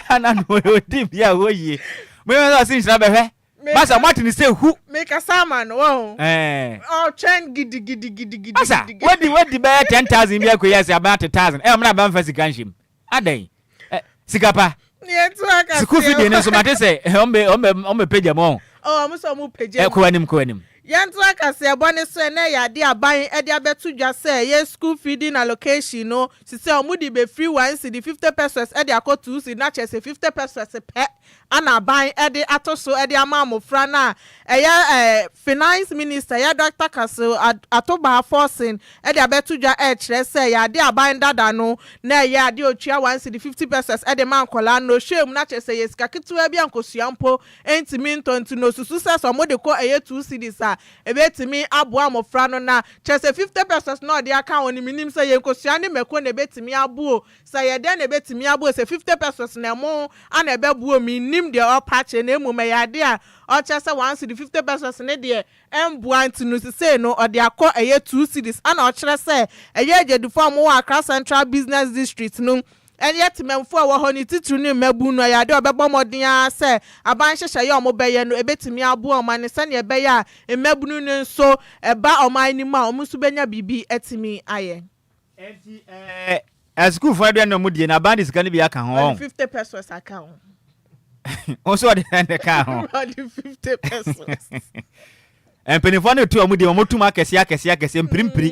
ana no ɔdi bi a wɔyie mo yɛ sɛ ɔse nhyira bɛhwɛ. Masa moate ne sɛ hu. Mekasa ama no wɔn. Ɛɛ. Ɔtwɛn gidigidigidigidi. Masa wadi wadi bɛyɛ 10,000 bi akɔ yi ase aban ate thousand. Ɛɛ ɔmo na aban fa sika nhyɛ mu. Adɛn? Ɛ sika pa. Sukuu fidie no nso mate sɛ ɔmo bɛ ɔmo bɛ ɔmo bɛ pagya mu ɔho. Oh, ɔmo sɛ ɔmo pagya mu. Ɛ kɔ anim kɔ anim. Yɛntoa kaseɛbɔ no so ɛnɛ yɛ adeɛ a aban de abɛto dwa sɛ ɛyɛ school feeding allocation no sisɛ ɔmo de bɛfiri one cedi fifty pesewas de akɔ two cedi na kyerɛ sɛ fifty pesewas pɛ ana aban de ato so de ama mmofra no a ɛyɛ Finance Minister ɛyɛ Dɔkta Cassiel Ato Baah Forson de abɛto dwa rekyerɛ sɛ ɛyɛ adeɛ a aban dada no na ɛyɛ adeɛ a ɔtua one cedi fifty pesewas de ma nkwadaa no na ɔhwɛɛ mu na kyerɛ sɛ ɛyɛ sika ketewa bi a nkosua mpo ntumi ntɔ nti na ɔsusu sɛ sɛ wɔde kɔ ɛyɛ two cedis a ɛbɛtumi aboa mmofra no na kyerɛ sɛ fifty pesewas na ɔde aka ho no mennim sɛ ɛyɛ nkosua ne mako na ɛbɛtumi aboɔ Sɛ ɛyɛ dɛn na ɛbɛtumi aboa sɛ 50 pesos na ɛmo ana ɛbɛboa o, mennim deɛ ɔrepa akyerɛ na mmom ɛyɛ adeɛ a ɔkyerɛ sɛ one cedi 50 pesos no deɛ ɛmboa nti no sesei no ɔde akɔ ɛyɛ two cedis ana ɔkyerɛ sɛ ɛyɛ agyadifoɔ a wɔwɔ Accra Central Business District no ɛyɛ temamfoɔ a ɛwɔ hɔ no titiriw ne mmabun no ɛyɛ adeɛ a ɔbɛbɔ mmɔden ara sɛ aban nhyehyɛeɛ a wɔbɛyɛ no ɛbɛtumi aboa ɔman no sɛdeɛ ɛbɛyɛ a mmabunu no nso ɛba ɔman no mu a wɔn nso bɛnya biribi atumi ayɛ. Enti ɛɛ asukuufoɔ aduane na wɔn die no aban de sika no bi aka ho wɔn. Ɔde 50 pesos aka ho. Wɔn nso ɔde ɛna ka ho. Ɔde 50 pesos. Mpanimfoɔ no tu wɔn die wɔn tum akɛseɛ akɛseɛ akɛseɛ mpirimpiri.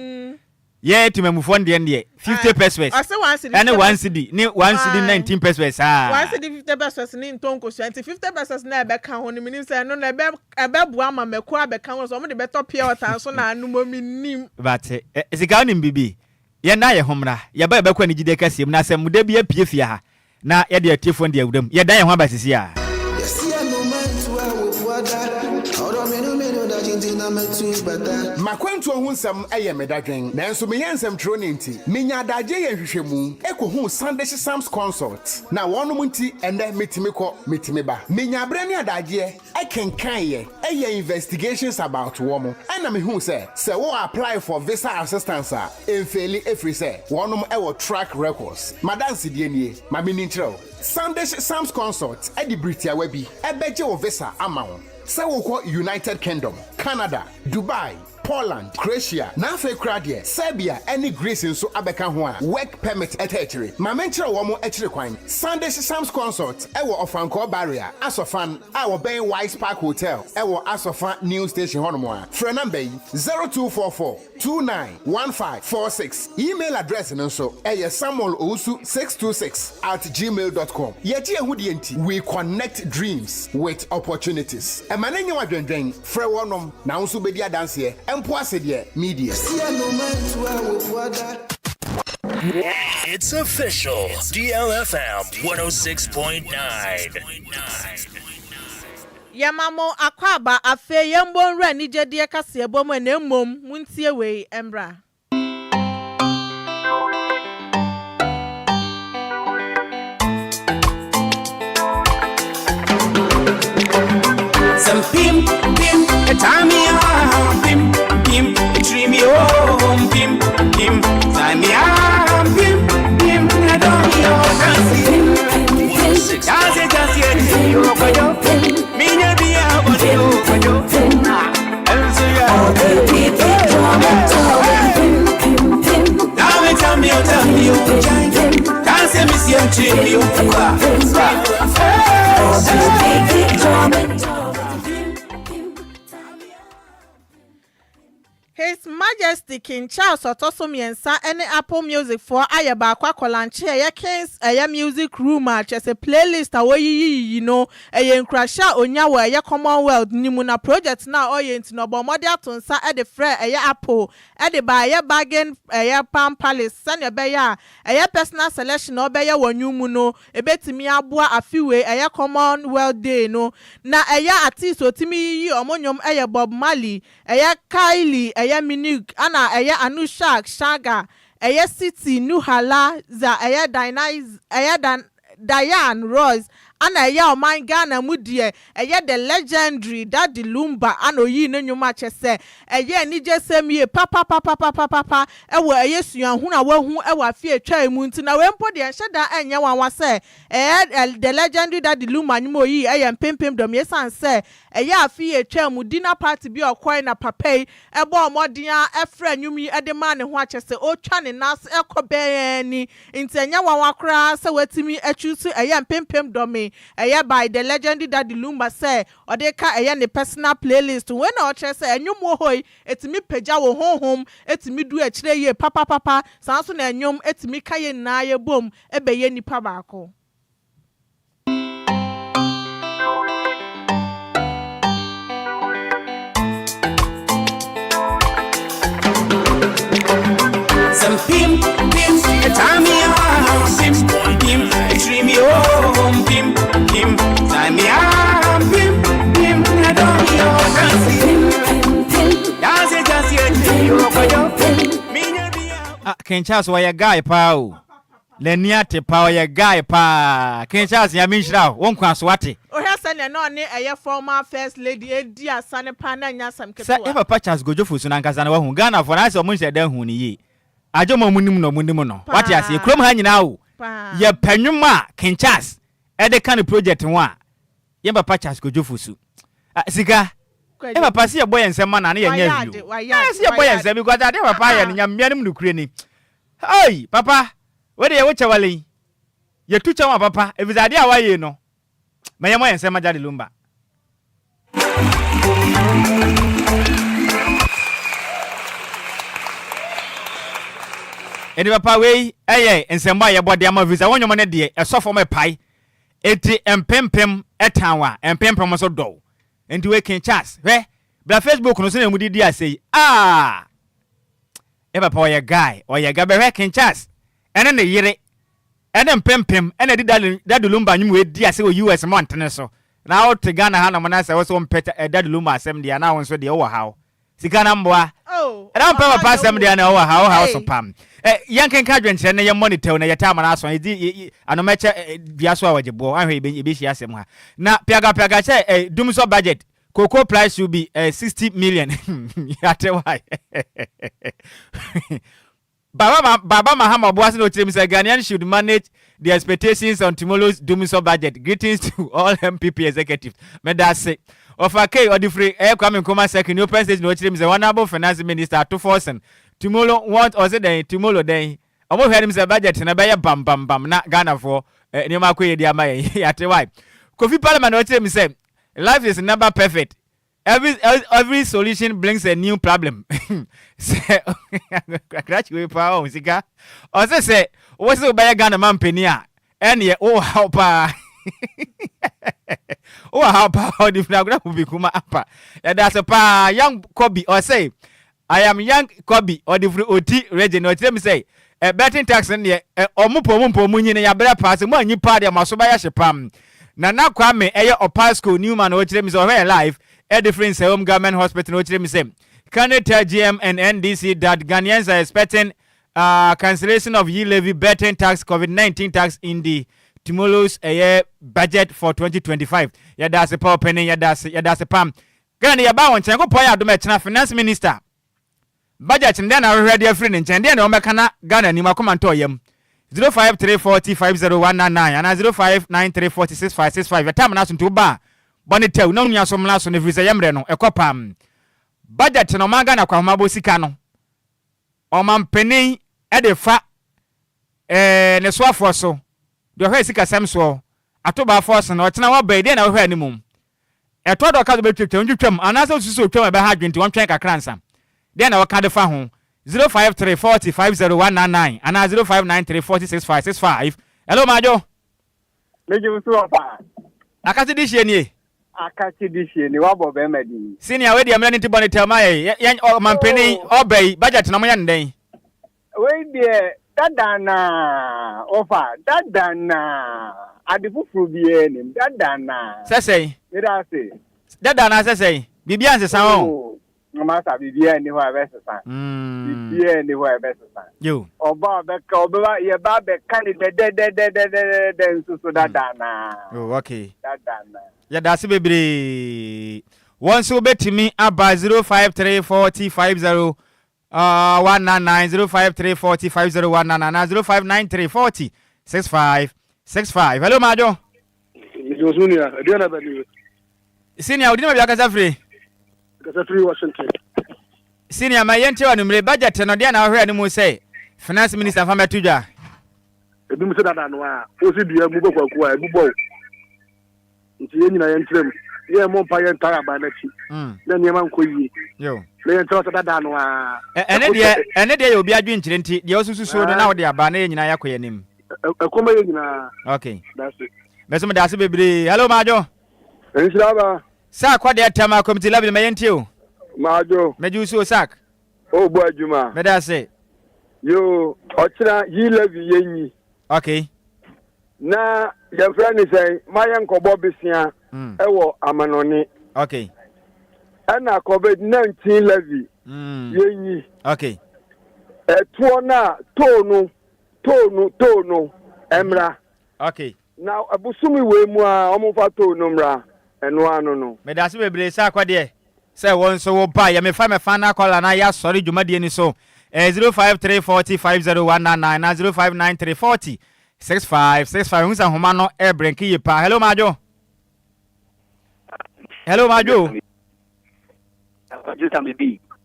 Yɛ temamufoɔ no deɛ no deɛ 50 pesos. Ɔsɛ one cedi. Ɛne one cedi ne one cedi 19 pesos saa. One cedi 50 pesos ne ntɔ nkosua nti 50 pesos na ɛbɛka ho no menim sɛ ɛno na ɛbɛ ɛbɛboa ma mako abɛka ho sɛ wɔn de bɛtɔ pure water nso na anom o menim. But sika wonim biribi? Yɛnna yɛn ho mmra, yɛba yɛbɛkɔ anigyede kɛseɛ mu, na asɛmmuda bi apue fie ha, na yɛde atiefoɔ no de awura mu. Yɛdan yɛn ho aba sisi a. M'akwantuo ho nsɛm yɛ me dadwen, nanso meyɛ nsɛmtwerɛni nti, menya adagyeɛ yɛ nhwehwɛmu kɔhuu Sandish Sams Consult, na wɔnom nti ɛnnɛ metumi kɔ, metumi ba. Menya berɛ ne adagyeɛ kenkan yɛ, yɛ investigations about wɔn, ɛna mehuu sɛ, sɛ wo apply for visa assistance a, ɛnfeeli ɛfiri sɛ wɔnom wɔ track records. M'adansedie nie, ma menni nkyerɛ wo. Sandish Sams Consult de bere tiawa bi bɛgye wo visa ama wo sɛ wokɔ United Kingdom, Canada, Dubai, Poland, Croatia, na afei koraa deɛ Serbia ne Greece nso abɛka ho a work permit taa akyire. Ma menkyerɛ wɔn akyiri kwan. Sandish Sams Consult wɔ Ɔfankɔɔ Barrier, Asɔfan, a wɔbɛn Wise Park Hotel wɔ Asɔfa New Station hɔnom a. Frɛ namba yi, 0244 291546. Email address no nso yɛ samuelowusu626@gmail dot com. Yɛgye yɛn ho die nti, we connect dreams with opportunities. Ɛma no nyɛ wo adwendwen, frɛ wɔnom na wo nso wobɛdi adanseɛ, mpo ase deɛ media. It's official. DLFM 106.9. Yɛma mo akwaaba, afei yɛmbɔ nwura anigyedeɛ kaseɛbɔ mu na mmom montie wei mmra. His Majesty King Charles ɔtɔ so mmiɛnsa ne Apple Music foɔ ayɛ baako akɔlankye ɛyɛ King's ɛyɛ Music Room a kyerɛ sɛ playlist a wɔyiyi yiyi no ɛyɛ nkurahyɛ a ɔnya wɔ ɛyɛ Commonwealth no mu na project no a ɔyɛ nti no ɔbɔɔ mmɔden ato nsa de frɛɛ ɛyɛ Apple de baa ɛyɛ Bargain ɛyɛ Palm Palace sɛnea ɛbɛyɛ a ɛyɛ personal selection a ɔbɛyɛ wɔ nnwom mu no ɛbɛtumi aboa afe wei ɛyɛ Commonwealth Day no na ɛyɛ artiste a ɔtumi yiyi wɔn nnwom ɛyɛ Bob Marley Ɛyɛ Kylie, ɛyɛ Minug, ɛna ɛyɛ Anushak Shaga, ɛyɛ Siti Nuhala dza ɛyɛ Dainaiz, ɛyɛ Dan, Diane Royce, Ana ɛyɛ ɔman Ghana mu deɛ ɛyɛ the legendary Daddy Lumba ana oyii ne nnwom a kyɛsɛ ɛyɛ anigyesɛm yie papapapapapapa ɛwɔ ɛyɛ suahunu a wahu ɛwɔ afe a ɛtwae mu nti na wei mpo deɛ ɛnhyɛ da ɛnyɛ nwanwa sɛ ɛyɛ the legendary Daddy Lumba nnwom a oyii ɛyɛ mpempem dɔm esiane sɛ Ɛyɛ afe yi a etwaa mu dinner party bi a ɔkɔe na papa yi bɔɔ mmɔden ara frɛɛ nnwom yi de maa ne ho a kyerɛ sɛ ɔretwa ne nan ase kɔ bɛn ara ni nti ɛnyɛ nwanwa koraa sɛ watumi achuusu ɛyɛ mpempem dɔme ɛyɛ by the legendary Daddy Lumba sɛ ɔde reka ɛyɛ ne personal playlist ho. Wei na ɔkyerɛ sɛ nnwom wɔ hɔ yi ɛtumi pagya wo honhom ɛtumi du akyire yie papapapa saa nso na nnwom ɛtumi ka yɛn nyinaa yɛbom bɛyɛ nnipa baako. Ah, King Charles wɔyɛ guy paa o. N'ani ate paa ɔyɛ guy paa King Charles Nyame nhyira wo wo nkwa so wate. Wohwɛ sɛnea na ɔne ɛyɛ former first lady redi asa no paa na ɛnyɛ asɛm Sɛ ketewa. yɛ papa Charles Kojo Fosu no ankasa no wahu Ghana foɔ no ayɛ sɛ ɔmo nhyɛ da nhu no yie agye ɔmo a ɔmo nim no ɔmo nim no wate aseɛ Paa kurom ha nyinaa o paa. yɛ pɛ nwom a King Charles ɛde ka ne project ho a yɛn papa Charles Kojo Fosu ah sika yɛ Kwadwo. papa se yɛbɔ yɛn nsam ma no a na yɛnyɛ Wayɛ hwee ade o wayɛ ɛɛ ade se yɛbɔ wayɛ yɛn ade nsam because adeɛ papa ayɛ no ah. Nyame anim nokorɛ ni Hey papa wei deɛ wo kyɛwale yi yɛtu kyɛw a papa efisɛ adeɛ a wayɛ yi no ma yɛmmɔ yɛn nsam ma Daddy Lumba. Enti papa wei ɛyɛ nsɛmbɔ a yɛbɔ de ama efisɛ wo nnwom no deɛ ɛsɔ fam ɛpae enti mpempem ɛtan wo a mpempem nso dɔ wo enti wei King Charles hwɛ bra Facebook no so na emu didi ase yi ah Yɛ papa ɔyɛ guy ɔyɛ guy bɛhwɛ King Charles ɛne ne yere ɛne mpempem ɛna ɛde Daddy Daddy Lumba nwom wei di ase wɔ US mmɔntene so na wote Ghana ha nom na sɛ wo sɛ wompɛ Daddy Lumba asɛm deɛ na wo nso deɛ wowɔ haw sika na mboa Oh, ɛna wompɛ ɔhaw papa na asɛm wowɔ deɛ mu. na wowɔ haw haw so Ei. pam ɛ yɛnkenka adwenkyerɛ no yɛmmɔ ne tɛw na yɛtaa ma no aso ɛdi anomɛkyɛ dua so a wɔgye boɔ ahwɛ yɛbɛhyia asɛm ha na piaga piaga kyɛ ɛ dumsɔ budget Cocoa price should be eh, 60 million. Yate why? Baba, Ma, Baba Mahama Obuasi na ɔkyerɛ mu sɛ Ghanaians should manage the expectations on tomorrow's Dumsor budget. Greetings to all MPP executives. Meda ase. Ɔfa K ɔde firi ɛyɛ Kwame Nkrumah Circle New Penn Station na ɔkyerɛ mu sɛ Honourable Finance Minister Ato Forson tomorrow want ɔse dɛn tomorrow dɛn Ɔmo hwɛ anim sɛ budget no bɛyɛ bam bam bam na Ghanafoɔ eh, nneɛma akɔ yie de ama yɛn. Yate why? Kofi Parliament na ɔkyerɛ mu sɛ life is never perfect. Every, every solution brings a new problem. Sɛ krakye wei paa ɔho sika. Ɔse sɛ wo se wobɛyɛ Ghana mampanin a ɛneɛ wowɔ haw paa. Wowɔ haw paa ɔde firi agorɔ mu bi kuma apa. Yɛda ase paa Young Kobi ɔse I am young Kobi ɔde firi Oti region na ɔkyerɛ mu sɛ eh, betting tax no deɛ eh, ɔmo pɛ ɔmo mpɛ ɔmo nyi no yabrɛ paa sɛ mo anyi paa deɛ mo aso bɛyɛ hye pam. Nana Kwame ɛyɛ Ɔpaa school Newman na ɔkyerɛ mu sɛ ɔhwɛ yɛ live ɛde firi Nsawam Government Hospital na ɔkyerɛ mu sɛ Can you tell GM and NDC that Ghanaians are expecting uh, cancellation of e-levy, betting tax, COVID-19 tax in the tomorrow's ɛyɛ budget for 2025. Yɛda ase pa ɔpanin, yɛda ase, yɛda ase pam. Ghana ni yɛbaa wo nkyɛn Nyankopɔn ayɛ adom ɛkyena finance minister budget no dɛn na wohwehwɛ de afiri ne nkyɛn deɛn na wɔbɛka na Ghana ni wakoma ntɔ yam 0534050199 anaa 0593406565 yɛtaa mena so nti woba a bɔ ne tɛw na wo nua so mmra so no ɛfiri sɛ yɛ mmerɛ no ɛkɔ pam budget no ɔman Ghana kwahomabɔ sika no ɔmampanin de fa eh, ne soafoɔ so deɛ ɔhwɛ sikasɛm soɔ atobaafoɔ so no ɔkyena wɔba yi deɛ na wohwɛ anim Ɛtɔ da a ɔka sɛ obetwitwa, ontwitwa mu, anaasɛ osusuw sɛ otwa mu a ɛbɛha adwene nti ɔntwɛn kakra ansa. Dɛn na wɔka de fa ho? 053 40 50 199 anaa 0593 40 65 65. Hello, Madwo. Megye wo so ɔfa. Akatse dehyeɛ nie. Akatse dehyeɛ nie, wabɔ bɛrima din. Senior, wei deɛ mmerɛ no nti bɔ ne tɛw ma yɛn. Yɛn ɔmampanin ɔba yi, budget no moyɛ no dɛn? Wei deɛ dada naa ɔfa dada naa ade foforɔ biara nim dada naa. Sɛ sɛn? Meda ase. Dada naa sɛ sɛn? Biribiara nsesa wɔn. Oh. Masa biribiara nni hɔ a ɛbɛsesa. Biribiara nni hɔ a ɛbɛsesa. Ɔba a ɔbɛka ɔbɛba yɛba abɛka ne dɛdɛdɛdɛdɛdɛ nso so dada naa. Oh, okay. Dada naa. Yɛda ase bebree. Wɔn nso wobɛtumi aba 053 40 50 199 053 40 50 199 anaa 0593 40 65 65. Hello, Maadwo. Mede wo so nua, aduane na bɛni. Senior, wodi ne baabi akasa firi? Kasa firi Washington. Senior, ma yɛntie wɔ anumere budget no deɛ na wohwɛ anim sɛ finance minister fa mɛto dwa. Ebi mu sɛ dada no a wosi dua mu bɔ kwaku a ebu bɔ wo. Nti yɛn nyinaa yɛntrɛ mu. Yɛn mmɔ mpa yɛn ntae aban n'akyi. Na nneɛma nkɔ yie. Na yɛn ntrɛ sɛ dada no a. Ɛne deɛ ɛne deɛ yɛ obi adwenkyerɛ nti deɛ ɔsusu so no na wode aba na yɛn nyinaa yɛakɔ yɛn anim. Ɛkɔm yɛ nyinaa. Okay. Dase. Mɛso meda ase bebree. Hello Maadwo. Nhyira ba. Sak kɔ deɛ tɛm a committee level ma yɛntie o. Maadwo. Mɛgye wo so o Sak. O bɔ adwuma. Meda ase. Yoo, ɔkyena yi levy yɛnyi. Okay. Na yɛfrɛ ne sɛn ma yɛnkɔbɔ besea mm. ɛwɔ amanɔne. Okay. Ɛna COVID 19 levy mm. yɛnyi. Okay. Ɛtoɔ no a too no too no too no ɛmmra. Okay. Na bosome wei mu ara wɔmfa tow no mmra, ɛno ano no. Medase bebree sɛ akɔdeɛ sɛ wo nso wo ba yɛ mefa me final caller na yɛasɔre dwumadie no so ɛyɛ 053 40 50199 na 0593 40 6565 hu sɛ nhoma no ɛbrenke yie paa hello Madwo hello Madwo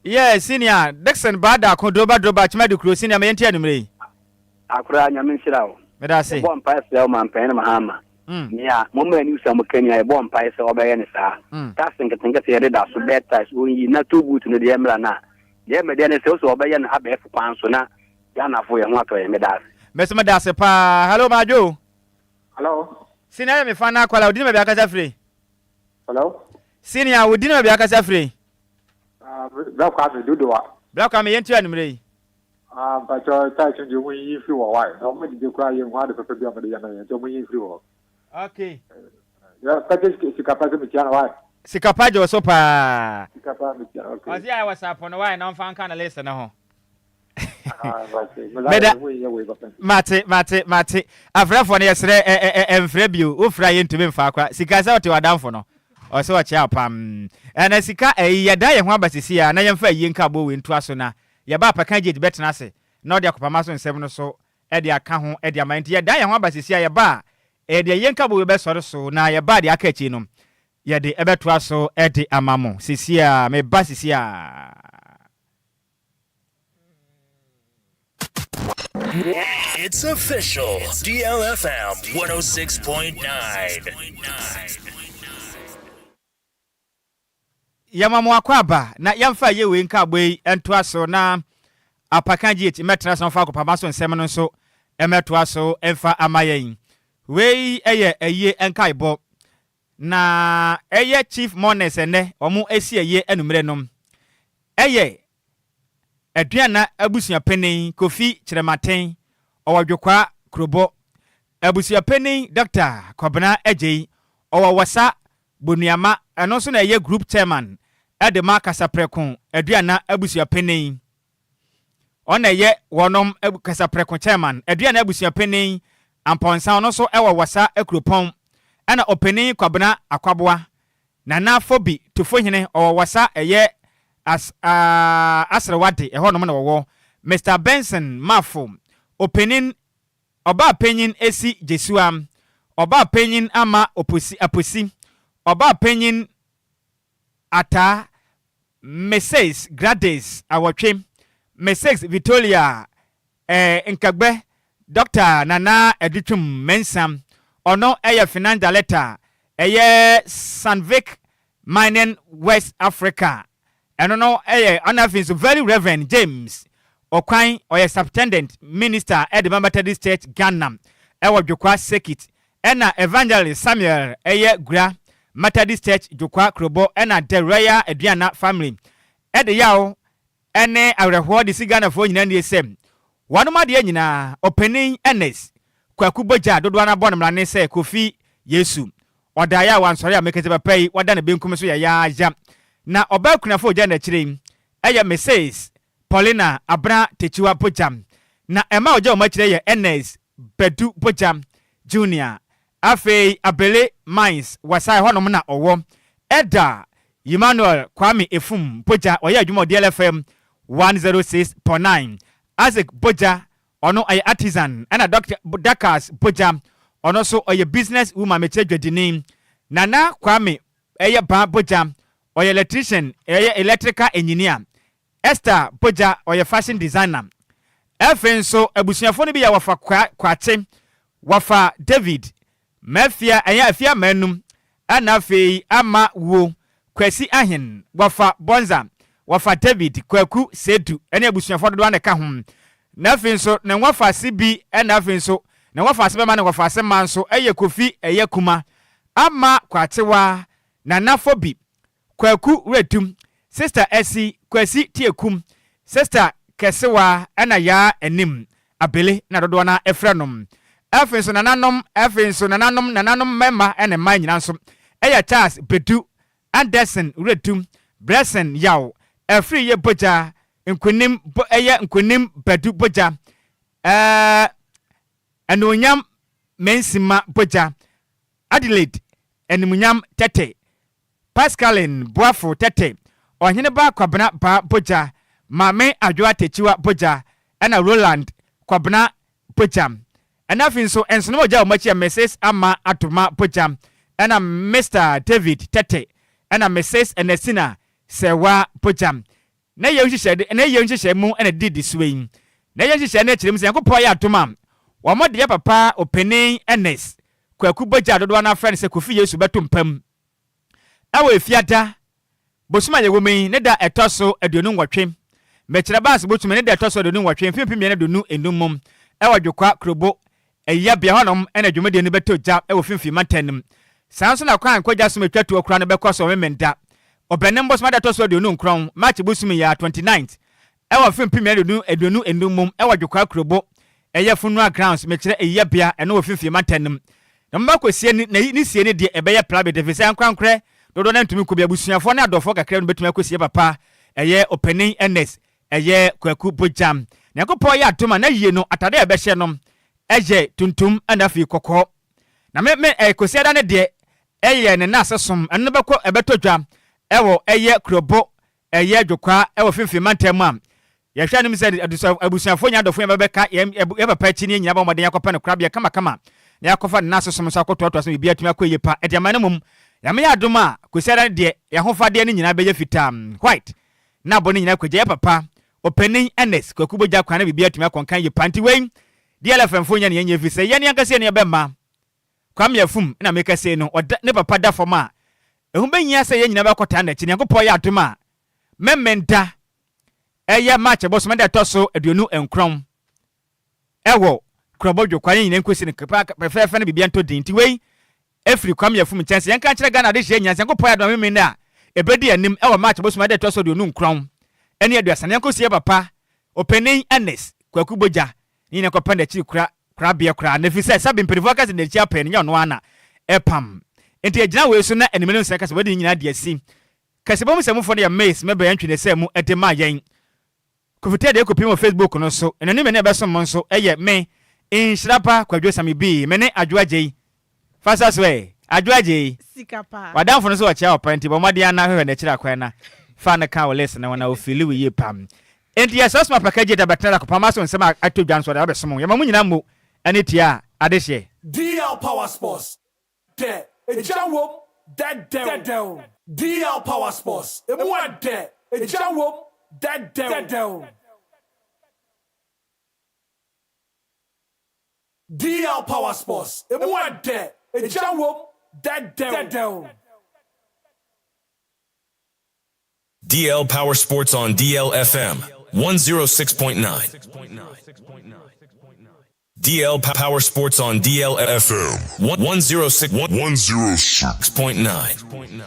Yeah senior Dickson Baadako Droba Droba Kyima Dukuro senior ma yɛnti anumere yi. Akora Nyame nhyira wo. Meda ase. Yɛbɔ mpae srɛ wo manpanin Mahama. Nea moma ani sa mo ka nyinaa yɛbɔ mpae sɛ ɔbɛyɛ no saa. Tax nketenkete yɛde da so, bed tax ɔnyi na toll booth no deɛ mmra na deɛ mɛdeɛ ne sɛ wosɛ ɔbɛyɛ no abɛɛfo kwan so na Ghanafo yɛn ho atɔ yɛn. Meda ase. Mɛso meda ase paa. Hello Madwo. Hello. Senior yɛ me fa na akwala, wo din ne baabi akasa firi? Hello. Senior, wo din ne baabi akasa firi? Uh, Bra Kwame Dodowa. Bra Kwame, yɛntie anumere yi. Ah mpakyɛw tight no deɛ ɔmo nyiyi mfiri hɔ why na ɔmo didi koraa yɛnhu ade papa bi a ɔmo de yɛ ma yɛn nti ɔmo nyi mfiri hɔ. Okay. Yɛ kɛkyɛ sikapa sɛ metia no why. Sikapa gye wo so paa. Sikapa metia okay. Ɔse ayɛ wɔsapɔ no why na ɔmfa nka ne list no ho. Ah Meda mate mate mate afrɛfoɔ no yɛsrɛ ɛ ɛ mfrɛ bio wofrɛ a yɛntumi mfa akora sika sɛ ɔte w'adamfo no ɔsɛ ɔkyɛ apam ɛna sika ɛyi yɛda yɛn ho aba sisi a na yɛmfa ayie nka aboɔ wei ntoa so na Yɛba a, Pakan Gyed bɛtena ase na ɔde akopama so nsɛm no so de aka ho de ama. Enti yɛdan yɛn ho aba seesei a, yɛba a, ɛyɛ deɛ yɛn nkabom yi bɛsɔre so, na yɛba a deɛ aka akyi no, yɛde bɛtoa so de ama mo. Seesei a, meba seesei a. It's official. DLFM 106.9. Yɛma mo akwaaba na yɛmfa ayie wei nkaabɔ yi ntoa so na Apakan GH mmɛtena so mfa akopama so nsɛm no nso mmɛtoa so mfa ama yɛn. Wei yɛ ayie nkaebɔ na ɛyɛ Chief Mourners ɛnnɛ wɔn asi ayie anummerɛ no ɛyɛ Aduana abusuapanin Kofi Kyerematen ɔwɔ Dwokwaa Kurobɔ, Abusuapanin Dɔkta Kwabena Agyei ɔwɔ Wassa Bonuama, ɛno nso na ɛyɛ Group Chairman de ma Kasaprɛko Aduana Abusuapanin. Ɔno na ɛyɛ wɔnom Kasaprɛko Chairman. Aduana Abusuapanin Ampɔnsa, ɔno nso wɔ Wassa Kuropɔn. Ɛna Ɔpanin Kwabena Akwaboa, Nana Fobi Tufohene, ɔwɔ Wassa ɛyɛ As Asrewade, ɛhɔnom na wɔwɔ. Mister Benson Mafo, Ɔpanin Ɔbaa panyin Esi Gyesua, Ɔbaa panyin Ama Oposi Aposi, Ɔbaa panyin Ataa, Mrs. Gladys Awɔtwe, Mrs. Vitolia eh, Nkagbɛ, Dɔkta Nana Adutwum Mensah, ɔno yɛ Finance Director ɛyɛ Sandvik Mining West Africa Ɛno no yɛ ɛna afei nso Very Reverend James Okwan ɔyɛ Subtendent Minister de ma Methodist Church Ghana ɛwɔ Dwokwa Circuit ɛna Evangelist Samuel ɛyɛ Gura Methodist Church Dwokwa Kurobɔ ɛna The Royal Aduana Family ɛde yaw ɛne awerɛhoɔ de si Ghanafoɔ nyinaa nie sɛ wɔnom adeɛ nyinaa Ɔpanin Ernest Kwaku Bogya dodoɔ no abɔ no mmrane sɛ Kofi Yesu Ɔdaeɛ a wansɔre a mekete papa yi wada ne benkum so yayaaya. Na ɔbaa kunafo a ogya n'akyire yi. yɛ Mrs. Paulina Abena Takyiwa Bogya, na mma a ɔgya wɔn akyire yɛ Ernest Badu Bogya Junior, afei Abele Mines Wasae hɔnom na ɔwɔ, Elder Emmanuel Kwame Efum Bogya, ɔyɛ adwuma wɔ DLFM 106.9, Isaac Bogya, ɔno ɔyɛ artisan, ɛna Dɔkta Dakas Bogya, ɔno nso ɔyɛ business woman, mekyerɛ dwadini, Nana Kwame ɛyɛ Baa Bogya, ɔyɛ electrician, ɛyɛ electrical engineer, Esther Bogya, ɔyɛ fashion designer. Ɛfei nso abusuafoɔ no bi yɛ Wɔfa Kwa Kwakye, Wɔfa David, Mafia, ɛyɛ Afia Manu, ɛna afei Ama Wuo, Kwasi Ahen, Wɔfa Bonza, Wɔfa David, Kwaku Sedu ɛne abusuafoɔ dodoɔ na ɛka ho. Na afei nso ne nwɔfase bi ɛna afei nso ne nwɔfase bɛma ne nwɔfase mma nso ɛyɛ Kofi ɛyɛ Kuma, Ama Kwakyewa, Nana Fobi, Kwaku Werɛtum, Sister Asi, Kwasi Tiekum, Sister Kɛsewa ɛna Yaa Anim Abele na dodoɔ no ara frɛ no. Afei nso nananom, afei nso nananom, nananom mmarima ne mmaa nyinaa nso yɛ Charles Bedu, Anderson Werɛtum, Blessing Yaw, Afriyie Bogya, Nkonim Bo ɛyɛ Nkonim Badu Bogya, ɛɛ Anuonyam Mensima Bogya, Adelaide Animuonyam Tɛtɛ, Pascaline Boafo Tɛtɛ, Ɔheneba Kwabena Baa Bogya, Maame Adwoa Takyiwa Bogya ɛna Roland Kwabena Bogya. Ɛna afei nso nsonom a ɔgya wɔn akyi yɛ Mrs Ama Adoma Bogya ɛna Mister David Tɛtɛ ɛna Mrs Ernestina Serwaa Bogya. Na yei nhyehyɛe na yei nhyehyɛe mu na ɛdidi soɔ yi. Na yei nhyehyɛe no kyerɛ mu sɛ Nyankopɔn ayɛ adom a wɔde yɛ papa Ɔpanin Ernest Kwaku Bogya a dodoɔ no ara frɛ no sɛ Kofi Yesu bɛto mpa mu wɔ Efiada bosome a yɛwɔ mu yi ne da a ɛtɔ so 28, Mekyerɛ Baase bosome ne da a ɛtɔ so 28 mfe 2025 mu wɔ Dwekwa Kurobo Ayiyabea hɔnom na dwumadie no bɛtɔ gya wɔ Finfin mantam no mu. Saa nso na kwan a nkɔgya som atwa toɔ koraa no bɛkɔ so wɔ Memenda, Ɔbɛnem bosome da ɛtɔ so 29, March bosome yi ara, 29th, wɔ mfe 2025 mu wɔ Dwokwaa Kurobo, ɛyɛ Funeral Grounds, mekyerɛ ayiyɛbea, ɛno wɔ Finfin mantam no mu. Na mobɛkɔ kɔsie ne, na ne sie no deɛ ɛbɛyɛ private ɛfiri sɛ ankorankorɛ dodoɔ no ara ntumi nkɔ bi, abusuafoɔ ne adɔfoɔ kakra no bɛtumi akɔsie papa, ɛyɛ Ɔpanin Ernest, ɛyɛ Kwaku Bogyam. Nyankopɔn yɛ adom a n'ayie no atade a ɛbɛhyɛ no ɛyɛ tuntum ɛna afei kɔkɔɔ. Na me me ɛyɛ Kwasiada no deɛ ɛyɛ ne nnaase som, ɛno no bɛkɔ ɛbɛtɔ dwa ɛwɔ ɛyɛ Kurobo ɛyɛ Dwokwaa wɔ Finfin mantam mu a, yɛhwɛ anim sɛ abusuafoɔ nyinaa adɔfoɔ nyinaa bɛbɛka yɛn yɛn papa akyi ne yɛn nyinaa bɔ mmɔden akɔpɛ no korabea kamakama na yɛakɔfa ne nan ase som nso akɔtoatoa so na biribiara atumi akɔ yie pa de ama no mmom Nyame yɛ adom a Kwasiada no deɛ yɛn ahofadeɛ no nyinaa bɛyɛ fitaa white na abɔ ne nyinaa kɔgya yɛ papa Ɔpanin Ernest Kwaku Bogya kwan na biribiara atumi akɔ nkan yie pa nti wei DLFM foɔ nyɛ ne yɛnyɛ ɛfiri sɛ yɛn ankasa yɛn nua bɛmma Kwame Afum na meka sei no, ɔda ne papa da fam a, ɛho bɛhia sɛ yɛn nyinaa bɛkɔtaa n'akyi. Nyankopɔn yɛ adom a, Memenda, ɛyɛ March bosome da ɛtɔ so 29 ɛwɔ Kurɔbɔ Dwokwa, yɛn nyinaa nkɔsi no fɛfɛɛfɛ na biribiara ntɔ din. Nti wei ɛfiri Kwame Afum nkyɛn sɛ yɛnka nkyerɛ Ghana adehyeɛ nyinaa sɛ Nyankopɔn yɛ adom a Memenda a ɛbɛdi anim ɛwɔ March bosome da ɛtɔ so 29 ɛne 30 no yɛnkɔsi yɛn papa Ɔpanin Ernest Kwaku Bogya ne nyinaa kɔpɛ n'akyiri kora korabea koraa na ɛfiri sɛ sɛbe mpanimfoɔ aka sɛ n'akyi apɛn no nyɛ ɔno ara na ɛpam. Enti ɛgyina wei so na animanim nsɛm ka sɛ wɔde ne nyinaa de asi. Kasabɔ mu sɛmufoɔ no yɛ Mace Mebɛ Antwi na ɛsɛɛ mu de maa yɛn. Kofi Teddy ɛkɔpiem wɔ Facebook no so. Ɛno ne me ne ɛbɛsom mo nso ɛyɛ me Nhyira Pa Kwadwo Sami Bii me ne Adwo Agyei. Fa sa so ɛ, Adwo Agyei. Sika paa. W'adamfo no nso ɔkyea wo paa nti bɔ mmɔden ara na hwehwɛ n'akyiri akwan na fa no ka wo list no ho na ofili wo yie paa. Enti yɛsrɛ soma paka gye da bɛtena da kɔpam aso nsɛm a atɔ dwa nso ɔde aba bɛsom wo. Yɛma mo nyinaa mmo ne tia adehyeɛ. DL Power Sports, dɛ, egya wom, dɛdɛw. DL Power Sports, emu ɛdɛ, egya wom, dɛdɛw. DL Power Sports, emu ɛdɛ, egya wom, dɛdɛw. DL Power Sports on DL FM 106.9. DL Power Sports on DL FM 106 106.9.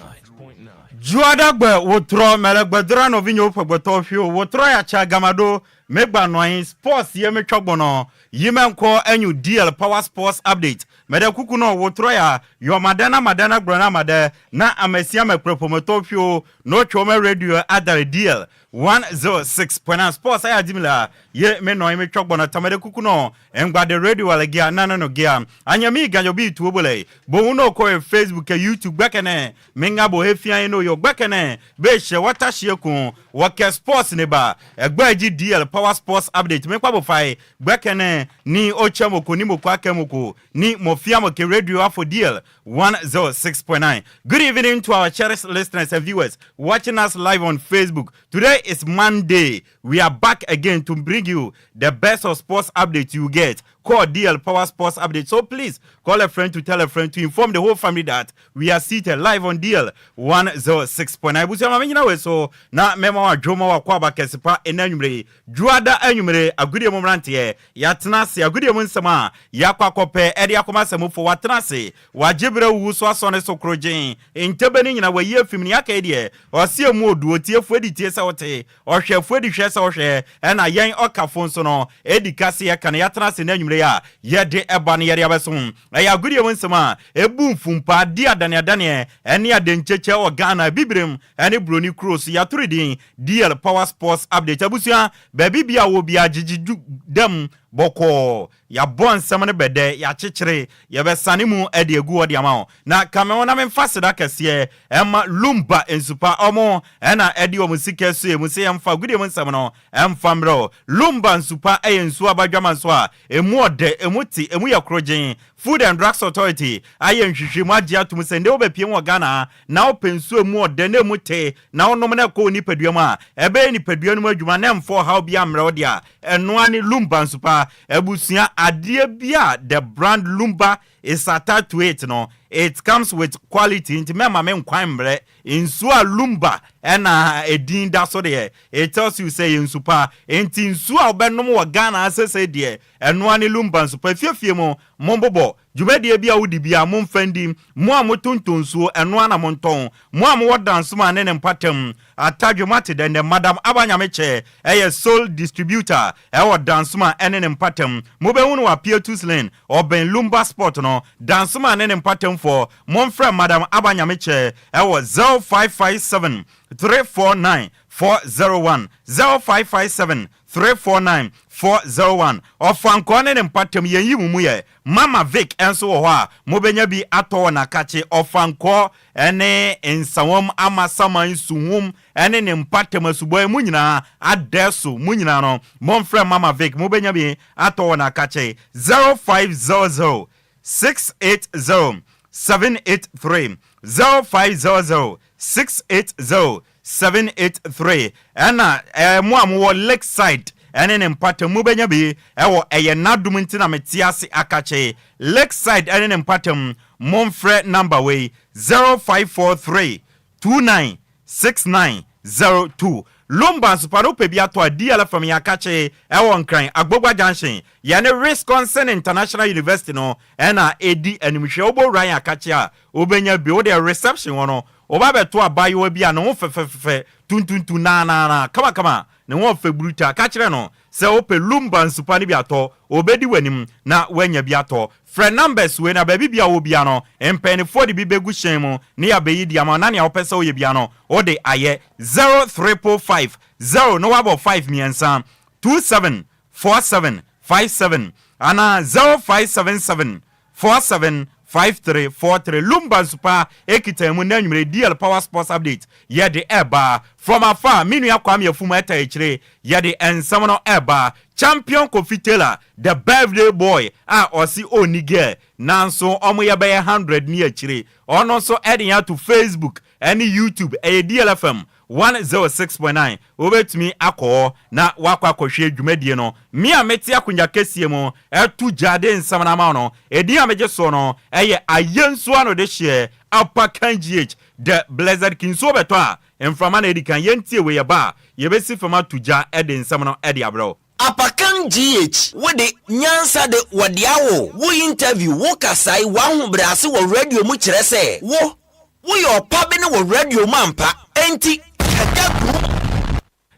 Dzoa ɖe gbe wòtrɔ mele gbe dra nɔvinyewo ƒe gbetɔ ƒio wòtrɔ ya tsa gama ɖo. Me gba nɔe sports ye me twɔ gbɔnɔ yi me ŋkɔ enyu DL Power Sports Update. Meɖe kuku nɔ wò trɔ ya yɔ maɖe na maɖe na gblɔ na maɖe na amesiame kple ƒometɔwo ƒio no tsɔ me radio ada ɖe DL 106.9 Sports eya dim lea ye me nɔe me tsɔ gbɔnɔ ta meɖe kuku nɔ ŋgba ɖe radio ale gea na nɔnɔ gea anye mi gadzɔ bi tuwo bole boŋu no kɔe Facebook ke YouTube gbɛkɛ nɛ mi ŋa bo he fia ye no yɔ gbɛkɛ nɛ be shɛ wata shie kun wɔ kɛ sports ne ba ɛgbɛ dzi DL Power Sports Update mi kpa bo fae gbɛkɛ nɛ ni o tsɛ moko ni moko akɛ moko ni mo fia mo ke radio afo DL 106.9. Good evening to our cherished listeners and viewers watching us live on Facebook. Today is Monday. We are back again to bring you the best of sports update you get. Call DL Power Sports Update. So please call a friend to tell a friend to inform the whole family that we are seated live on DL 106.9. Abusua ma menyina wei so na mɛma wadwo ma wakɔ aba kɛse pa ɛnɛ anwummere yi. Dwoada anwummere agodie mu mmeranteɛ yɛatena ase agodie mu nsɛm a yɛakɔ akɔpɛ ɛde akɔma asɛmufo watena ase wagye berɛ wuwu so asɔ ne so korogyen ntɛbɛ no nyina wayi afim ne aka yi deɛ ɔse emu odu otiefo adi tie sɛ wote Ɔhwɛfo adi hwɛ sɛ ɔhwɛ, ɛna yɛn ɔkafo nso no adi ka se yɛka no. Yɛatena ase nnɛ anwummere yi a yɛde ɛba no yɛde abɛso. Ɛyɛ agodie mu nsɛm a ɛbu mfumpa, di adaneadaneɛ ɛne adenkyɛkyɛ wɔ Ghana, Abibirem ɛne Buroni kuro so. Yɛato ne din DL Power Sports Update. Abusua, baabi biara a wɔ biara gyegye du dam bɔkɔɔ. Yɛabɔ nsɛm no bɛdɛ, yɛakyekyere, yɛbɛsane mu de agu hɔ de ama wo. Na ka me ho na memfa aseda kɛseɛ mma Lumba Nsupa, wɔn na ɛde wɔn sika sue mu sɛ yɛmfa agodie mu nsɛm no mfa mmerɛ wo. Lumba Nsupa yɛ nsuo abadwama nso a ɛmu ɔdɛ, ɛmu te, ɛmu yɛ korogyen. Food and Drugs Authority ayɛ nhwehwɛmu agye atom sɛ nnɛ wobɛpue mu wɔ Ghana ha na wopɛ nsuo a ɛmu ɔdɛ na ɛmu te na wonom na ɛkɔ wo nipadua mu a, ɛbɛyɛ nipadua no mu adwuma na ɛmfa ɔhaw biara mmerɛ wo deɛ a, Ɛno ara ne Lumba nso paa. Abusua, adeɛ bi a the brand Lumba is attached to it no, it comes with quality nti mɛma me nkwan mmerɛ. Nsuo a Lumba ɛna edin da so deɛ, it tells you sɛ ɛyɛ nsu pa. Nti nsuo a wobɛnom wɔ Ghana ha sesei deɛ, ɛno ara ne Lumba nsu pa. Afiefie mu, mombobɔ. Dwumadie bi a wodi biara, momfa ndi. Mo a motontɔn nsuo, ɛno ara na montɔn. Mo a mowɔ Dansoma ne ne mpatam, Atadwe, moate dɛn dɛ Madam Aba Nyamekyɛ yɛ sole distributor wɔ Dansoma ne ne mpatam. Mobɛhu no wɔ Apietus Lane, ɔbɛn Lumba Spot no. Dansoma ne ne mpatamfoɔ, momfrɛ Madam Aba Nyamekyɛ wɔ 0557 349 401, 0557 349 401. Ɔfankɔɔ ne ne mpatam, yɛnyi mo mu yɛ. Mama Vic nso wɔ hɔ a mobɛnya bi atɔ wɔ Nakakye, Ɔfankɔɔ ne Nsawam, Amasaman, Suhum ne ne mpatam asubɔe mu nyinaa, Adɛso mu nyinaa no, momfrɛ Mama Vic, mobɛnya bi atɔ wɔ Nakakye, 0500 680 783, 0500 680 783 ɛna ɛɛ mo a mowɔ Lakeside ɛne ne mpatam mobɛnya bi ɛwɔ ɛyɛ n'adom nti na mete ase akakye Lakeside ɛne ne mpatam momfrɛ number wei 0543 29 6902 Lumba nsopa no wopɛ bi atɔ a DL fam yɛn akakye ɛwɔ Nkran Agbogba Junction yɛne Wisconsin International University no ɛna ɛdi animhwɛ wobɔ wura yɛn akakye a wobɛnya bi wodeɛ reception hɔ no Woba bɛto abaayewa bi a ne ho fɛfɛfɛfɛ, tuntuntu, naanaanaa, kamakama, ne ho ɔfɛ brutaa. Ka kyerɛ no sɛ wopɛ Lumba nsupa no bi atɔ. Ɔbɛdi w'anim na woanya bi atɔ. Frɛ numbers wei na baabi biara a wowɔ biara no, mpaninfoɔ de bi bɛgu hyɛn mu na yɛabɛyi de ama wo na nea wopɛ sɛ woyɛ biara no, wode ayɛ. Zero triple five zero na woabɔ five mmiɛnsa, 27 47 57 anaa 0577 47 53 43 Lumba nsupa ekita mu nnɛ anwummere DL Power Sports Update yɛde ɛba From afar me nua Kwame Afum ɛta akyire yɛde nsɛm no ɛba Champion Kofi Taylor the birthday boy a ɔse ɔnni girl nanso ɔmo yɛ bɛyɛ 100 ne akyire ɔno nso ɛde yɛn ato Facebook ɛne YouTube ɛyɛ DLFM 106.9 Wobɛtumi akɔ hɔ na woakɔ akɔhwɛ dwumadie no. Me a mete akonnwa kɛseɛ mu to gya de nsɛm no ama wo no, edin a megye soɔ no yɛ Ayensu Anodehyeɛ Apakan GH, The Blessed King. Nsuo bɛtɔ a, mframa na ɛdi kan. Yɛntie wei, ɛba a, yɛbɛsi fam ato gya de nsɛm no de abrɛ wo. Apakan GH, Wo de, nyansa de, wɔde awo wo interview, wo kasae, w'ahobrɛase wɔ radio mu kyerɛ sɛ wo, woyɛ ɔpabene wɔ radio mu ampa, enti ka gya gu.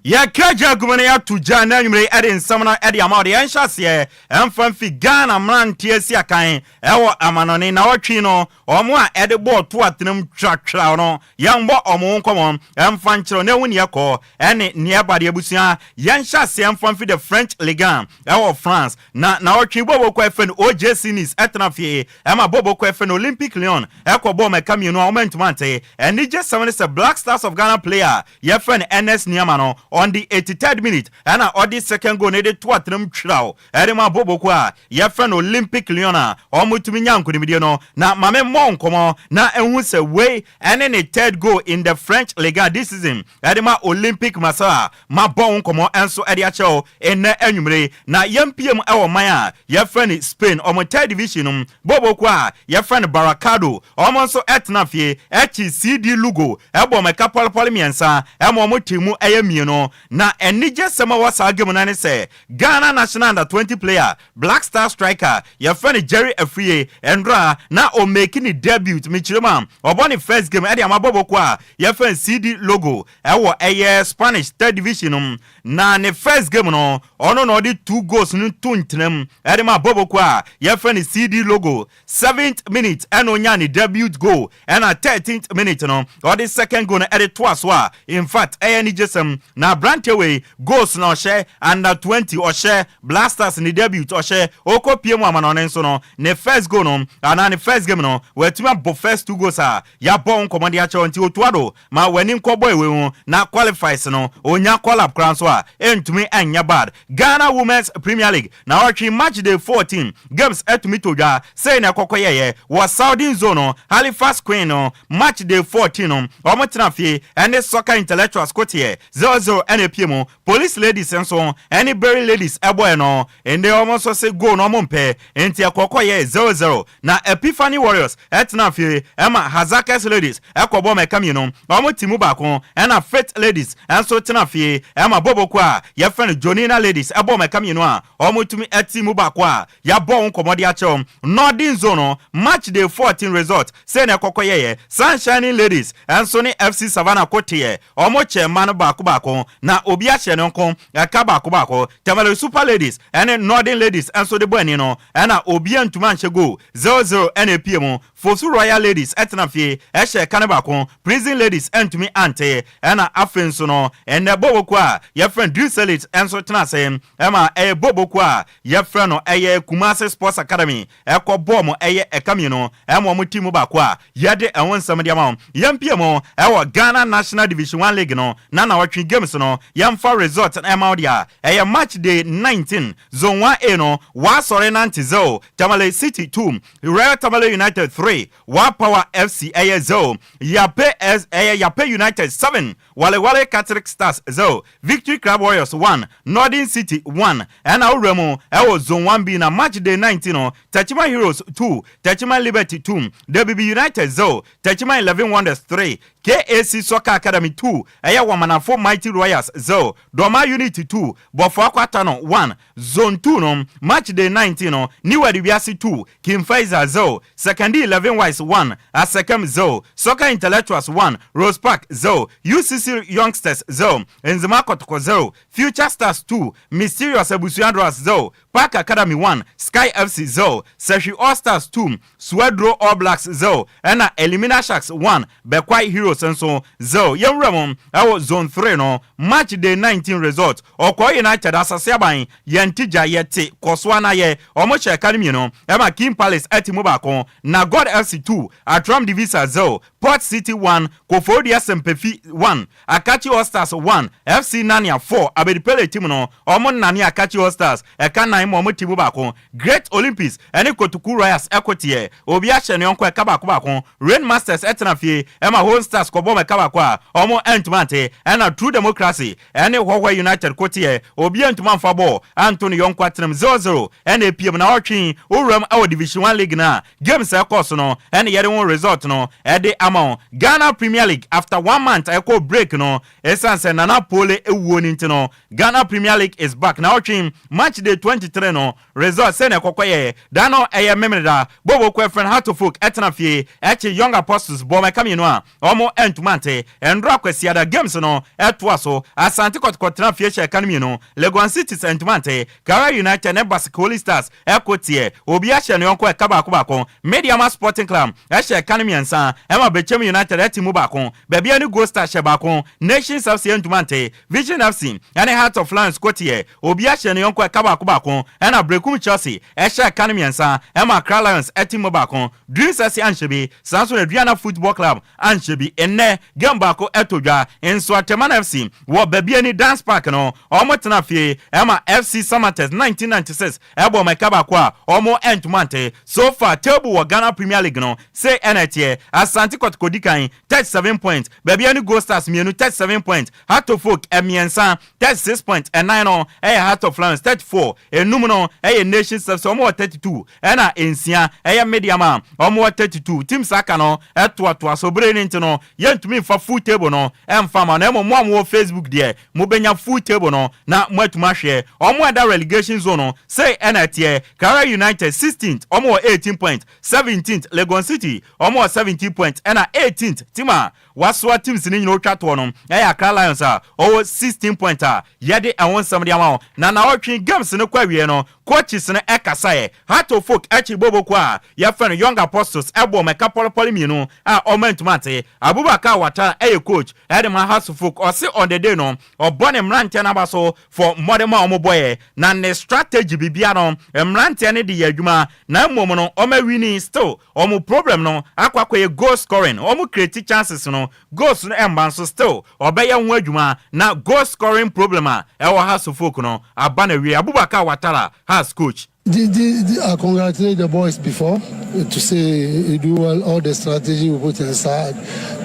Yɛka gya gu mu na yɛato gya na anwummere yi ɛde nsɛm no ɛde ama wo de yɛnhyɛ aseɛ ɛmfa mfi Ghana mmeranteɛ si akan ɛwɔ amanɔne nawɔtwe no wɔn a ɛde bɔɔl to atenam twatwa no yɛnbɔ wɔn ho nkɔmmɔ ɛmfa nkyerɛ na ɛhu neɛ ɛkɔ ɛne neɛ ɛba de abusua yɛnhyɛ aseɛ ɛmfa mfi the French Ligue 1 ɛwɔ France na nawɔtwe bɔɔl bɔkɔ ɛfɛ no OGC Nice ɛtena fie ɛma bɔɔl bɔkɔ ɛfɛ no Olympique Lyon ɛkɔ bɔɔl mɛka mmienu a wɔn antumi ante anigye sɛm ne sɛ Black Stars of Ghana player Yɛfrɛ no Ernest Nuamah no, on the 83rd minute ɛna ɔde second goal no de to atenam twiraw ɛde ma Boboko a yɛfrɛ no Olympic Lyon a wɔtumi nya nkonimdie no. Na ma me mmɔ nkɔmmɔ na nhu sɛ wei ɛne ne third goal in the French Ligue 1 this season ɛde ma Olympic Marseille a mabɔ wo nkɔmmɔ nso ɛde akyerɛ wo nnɛ anwummere yi. Na yɛmpue mu ɛwɔ man a yɛfrɛ no Spain wɔn third division no mu, Boboko a yɛfrɛ no Baracaldo wɔn nso ɛtena fie ɛkye CD Lugo Ɛbɔ wɔn ɛka pɔlepɔle mmiɛnsa, ɛma wɔn te mu ɛyɛ mmienu. Na anigyesɛm a ɛwɔ saa game no ne sɛ, Ghana national under 20 player, Black Star striker, yɛfrɛ no Jerry Afriyie, nnora na ɔmake ne debut, mekyerɛ mu a, ɔbɔ ne first game ɛde ama bɔbɔkuo a yɛfrɛ no CD Logo ɛwɔ ɛyɛ Spanish third division no mu. Na ne first game no, ɔno na ɔde two goals no to ntenam ɛde ma bɔbɔkuo a yɛfrɛ no CD Logo. Seventh minute ɛna ɔnyaa ne debut goal ɛna thirteenth minute no ɔde second goal no ɛde toa so a infact ɛyɛ anigyesɛm na abranteɛ wei goals na ɔhyɛ under 20 ɔhyɛ Blasters ne debut ɔhyɛ ɔkɔ pie mu amanɔne nso no ne first goal no anaa ne first game no watumi abɔ first two goals a yɛabɔ ho nkɔmmɔ de akyerɛ wo nti Otto Addo ma w'ani nkɔ boy wei ho na qualifies no onya call up koraa nso a ɛntumi ɛnyɛ bad. Ghana Women's Premier League naawɔtwe match day 14 games atumi tɔ dwa sei na ɛkɔkɔ yɛeɛ wɔ Southern Zone no Halifax Queen no match day 14 no wɔn tena fie ɛne Soccer Intellectuals ko teɛ 0-0 ɛna ɛpie mu. Police Ladies nso ɛne Berry Ladies ɛbɔɛ no nnɛ wɔn nso se goal no wɔn mpɛ nti ɛkɔkɔ yɛɛ 0-0 Na Epiphany Warriors tenaa fie ma Hasaacas Ladies kɔbɔɔ mɛka mmienu, wɔn te mu baako, ɛna Faith Ladies nso tenaa fie ma Boboko a yɛfrɛ no Jonina Ladies bɔɔ mɛka mmienu a wɔtumi te mu baako a yɛabɔ ho nkɔmmɔ de akyerɛ wo. Northern Zone no, Match Day 14 result, sei na ɛkɔkɔ yɛeɛ, Sunshining Ladies nso ne FC Savannah ko teeɛ, wɔkyɛɛ mma no baako baako na obi ahyɛ ne nko ɛka baako baako. Tamale Super Ladies ne Northern Ladies nso de bɔ ani no, Ɛna obia ntumi anhyɛ goal, 0 0 ɛna epie mu. Fosu Royal Ladies ɛtena fie ɛhyɛɛ ka no baako, Prison Ladies ɛntumi ante. Ɛna afei nso no ɛnɛ bɔbɔkuo a yɛfrɛ no Deuce nso tena ase ɛma ɛyɛ bɔbɔkuo a yɛfrɛ no ɛyɛ Kumasi Sports Academy ɛkɔ bɔɔ mo ɛyɛ ɛka mmienu ɛma wɔn team mu baako a yɛde ɛho nsɛm de ama wo. Yɛmpie mu ɛwɔ Ghana National Division One League no na nawɔtwe games no yɛmfa result no ɛma wo deɛ a ɛyɛ match day 19 Zone 1A no, W'asɔre nante 0, Tamale City 2, Royal Tamale United 3, Wa Power FC ɛyɛ 0, Yape S ɛyɛ Yape United 7, Wale Wale Catholic Stars 0, Victory Club Warriors 1, Northern City 1. Ɛna wowura mu ɛwɔ Zone 1B na Match Day 19 no, Techiman Heroes 2, Techiman Liberty 2, Debibi United 0, Techiman Eleven Wonders 3, KAC Soccer Academy 2, ɛyɛ Wamanafo Mighty Royals 0, Dormaa Unity 2, Bɔfoa Kwata no 1, Zone 2 no, Match Day 19 no, New Adubiase 2, King Faisal 0, Sekondi Eleven Wise 1, Asekem 0, Soccer Intellectuals 1, Rose Park 0, UCC Youngsters 0, Nzema Kotoko 0, Future Stars 2, Mysterious Abusua Dwarfs 0, Park Academy 1, Sky FC 0, Sehwi All Stars 2, Suaduro All Blacks 0 ɛna Elimina Sharks 1, Bekwai Heroes nso 0. Yɛn wura mu wɔ Zone 3 no, Match Day 19 result, Ɔkɔɔ United Asase Aban, Yɛn Ti Gya, Yɛ Te, Kɔ So Ana Yɛ, Wɔn hyɛɛ ka no mmienu ɛma King Palace ɛte mu baako, na God FC 2, Atram Divisa 0, Port City 1, Koforidua Sempefi 1, Akatsi All Stars 1, FC Narnia 4, Abedipele team no, wɔn nane Akatsi All Stars ɛka nan ma wɔn te mu baako, Great Olympics ne Kotoku Royals ɛko teɛ, obi ahyɛ ne yɔnko ɛka baako baako, Rain Masters ɛtena fie ɛma Home Stars kɔbɔ wɔn ɛka baako a wɔn antumi ante, ɛna True Democracy ɛne Hɔhɔɛ United ko teɛ, obi antumi amfa bɔɔl anto ne yɔnko atenam, 0-0 ɛna epiem na ɔtwe owuram ɛwɔ Division One League no a games a ɛkɔɔ so no. no ɛna yɛde ho result no ɛde ama wo. Ghana Premier League after one month ɛkɔ break no ɛsiane sɛ Nana Pole ewuo no nti no, Ghana Premier League is back. Naawɔtwe match day 23 no result sɛnea ɛkɔkɔ yɛɛ da no ɛyɛ Memeneda Bobo kɔ ɛfrɛ no Hearts-of-Oak ɛtena fie ɛkye Young Apostles bɔ mɛka mmienu a ɔmo ɛntumi ante. Ɛndora Kwasiada games no ɛtoa so, Asante Kɔtɔkɔ tena fie hyɛ ɛka no mmienu, Legon Cities ɛntumi ante, Karela United ne Basake Holy Stars ɛko teɛ obiara hyɛ ne yɔnko ɛka baako baako, Medeama Sporting Club ɛhyɛ ɛka no mmiɛnsa ɛma Bechem United ɛte mu baako, Babia ne Gold Stars hyɛ baako, Nations FC ɛntumi ante, Vision FC ne Heart of Lions ko teɛ, obiara hyɛ ne yɔnko ɛka baako baako, ɛna Berekum Chelsea hyɛ ɛka no mmiɛnsa ɛma Accra Lions ɛte mu baako. Dreams FC anhyɛ bi, saa nso na Aduana Football Club anhyɛ bi. Nnɛ game baako ɛtɔ dwa, Nsoatreman FC wɔ Babiani Dance Park no, wɔn tena fie ɛma FC Samatex 1996 ɛbɔ wɔn ɛka baako a wɔn ɛntumi ante. So far table wɔ Ghana Premier League no sei ɛna ɛteɛ, Asante Kɔtɔkɔ di kan 37 points, Babiani Gold Stars mmienu 37 points, Heart of Oak mmiɛnsa, 36 points, ɛnan no yɛ Heart of Lions, 34, enum no yɛ Nations FC, wɔn wɔ 32, ɛna nsia yɛ Medeama, wɔn wɔ 32. Teams aka no toatoa so, bere no nti no yɛntumi mfa full table no mfa mma, na mmom mo a mowɔ Facebook deɛ mobɛnya full table no na moatumi ahwɛ. Wɔn a ɛda relegation zone no, sei ɛna ɛteɛ, Karela United 16th, wɔn wɔ 18 points, 17th, Legon City, wɔn wɔ 17 points, ɛna 18th, team a Wasoa teams no nyina otwa toɔ no ɛyɛ Accra Lions a ɔwɔ 16 point a yɛde ɛho nsɛm de ama wo. Na naɔtwe games no kɔ awieɛ no coaches no ɛkasaeɛ. Heart of Oak akyi boboko a yɛfrɛ no Young Apostles ɛbɔɔ mɛka pɔlepɔle mmienu a ɔmo antumi ante. Abubakar Ouattara ɛyɛ coach ɛde ma Hearts of Oak ɔse on the day no ɔbɔ ne mmeranteɛ no aba so for mmɔdemmɔ a ɔmo bɔeɛ na ne strategy biribiara no mmeranteɛ no de yɛ adwuma na mmom no ɔmo awini still Wɔn problem no akɔ akɔyɛ goal scoring, wɔn create chances no, goals no ɛmba nso still ɔbɛyɛ ho adwuma na goal scoring problem a ɛwɔ Hearts of Oak no aba n'awiei. Abubakar Ouattara, Hearts coach. The, the, the, I congratulate the boys before to say you do well. All the strategy we put inside,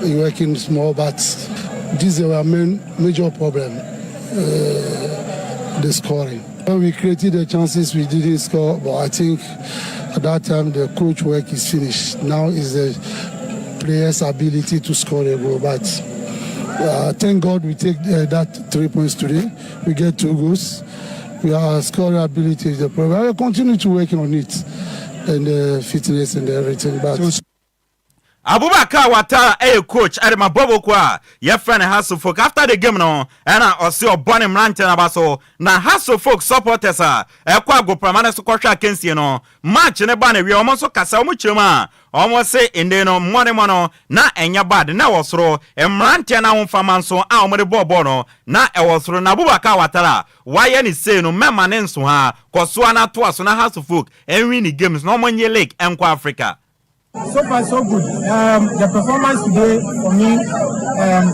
you working small, but this is our main major problem, the scoring. When we created the chances, we didn't score, but I think at that time the coach work is finished. Now is the players' ability to score a goal. But thank God we take that 3 points today. We get two goals. We are scoring ability is the problem. I will continue to work on it and the fitness and everything. But Abubakar Ouattara ɛyɛ coach ɛde ma bɔbɔko a yɛfrɛ no Hearts of Oak. After the game no ɛna ɔse ɔbɔ ne mmeranteɛ no aba so na Hearts of Oak supporters a ɛkɔ agoprama no so kɔhwɛ akansie no match ne ba no wie, ɔmo nso kasa, ɔmo kyerɛ mu a ɔmo se nde no mmɔdemmɔ no na ɛnyɛ bad, na ɛwɔ soro, mmeranteɛ no ahofama nso a ɔmo de bɔɔ bɔɔl no na ɛwɔ soro. Na Abubakar Ouattara wayɛ ne sei no mɛma ne nso ha kɔsoa no atoa so na Hearts of Oak ɛnwi ne games na ɔmo nye league ɛnkɔ Africa. So far, so good. The performance today for me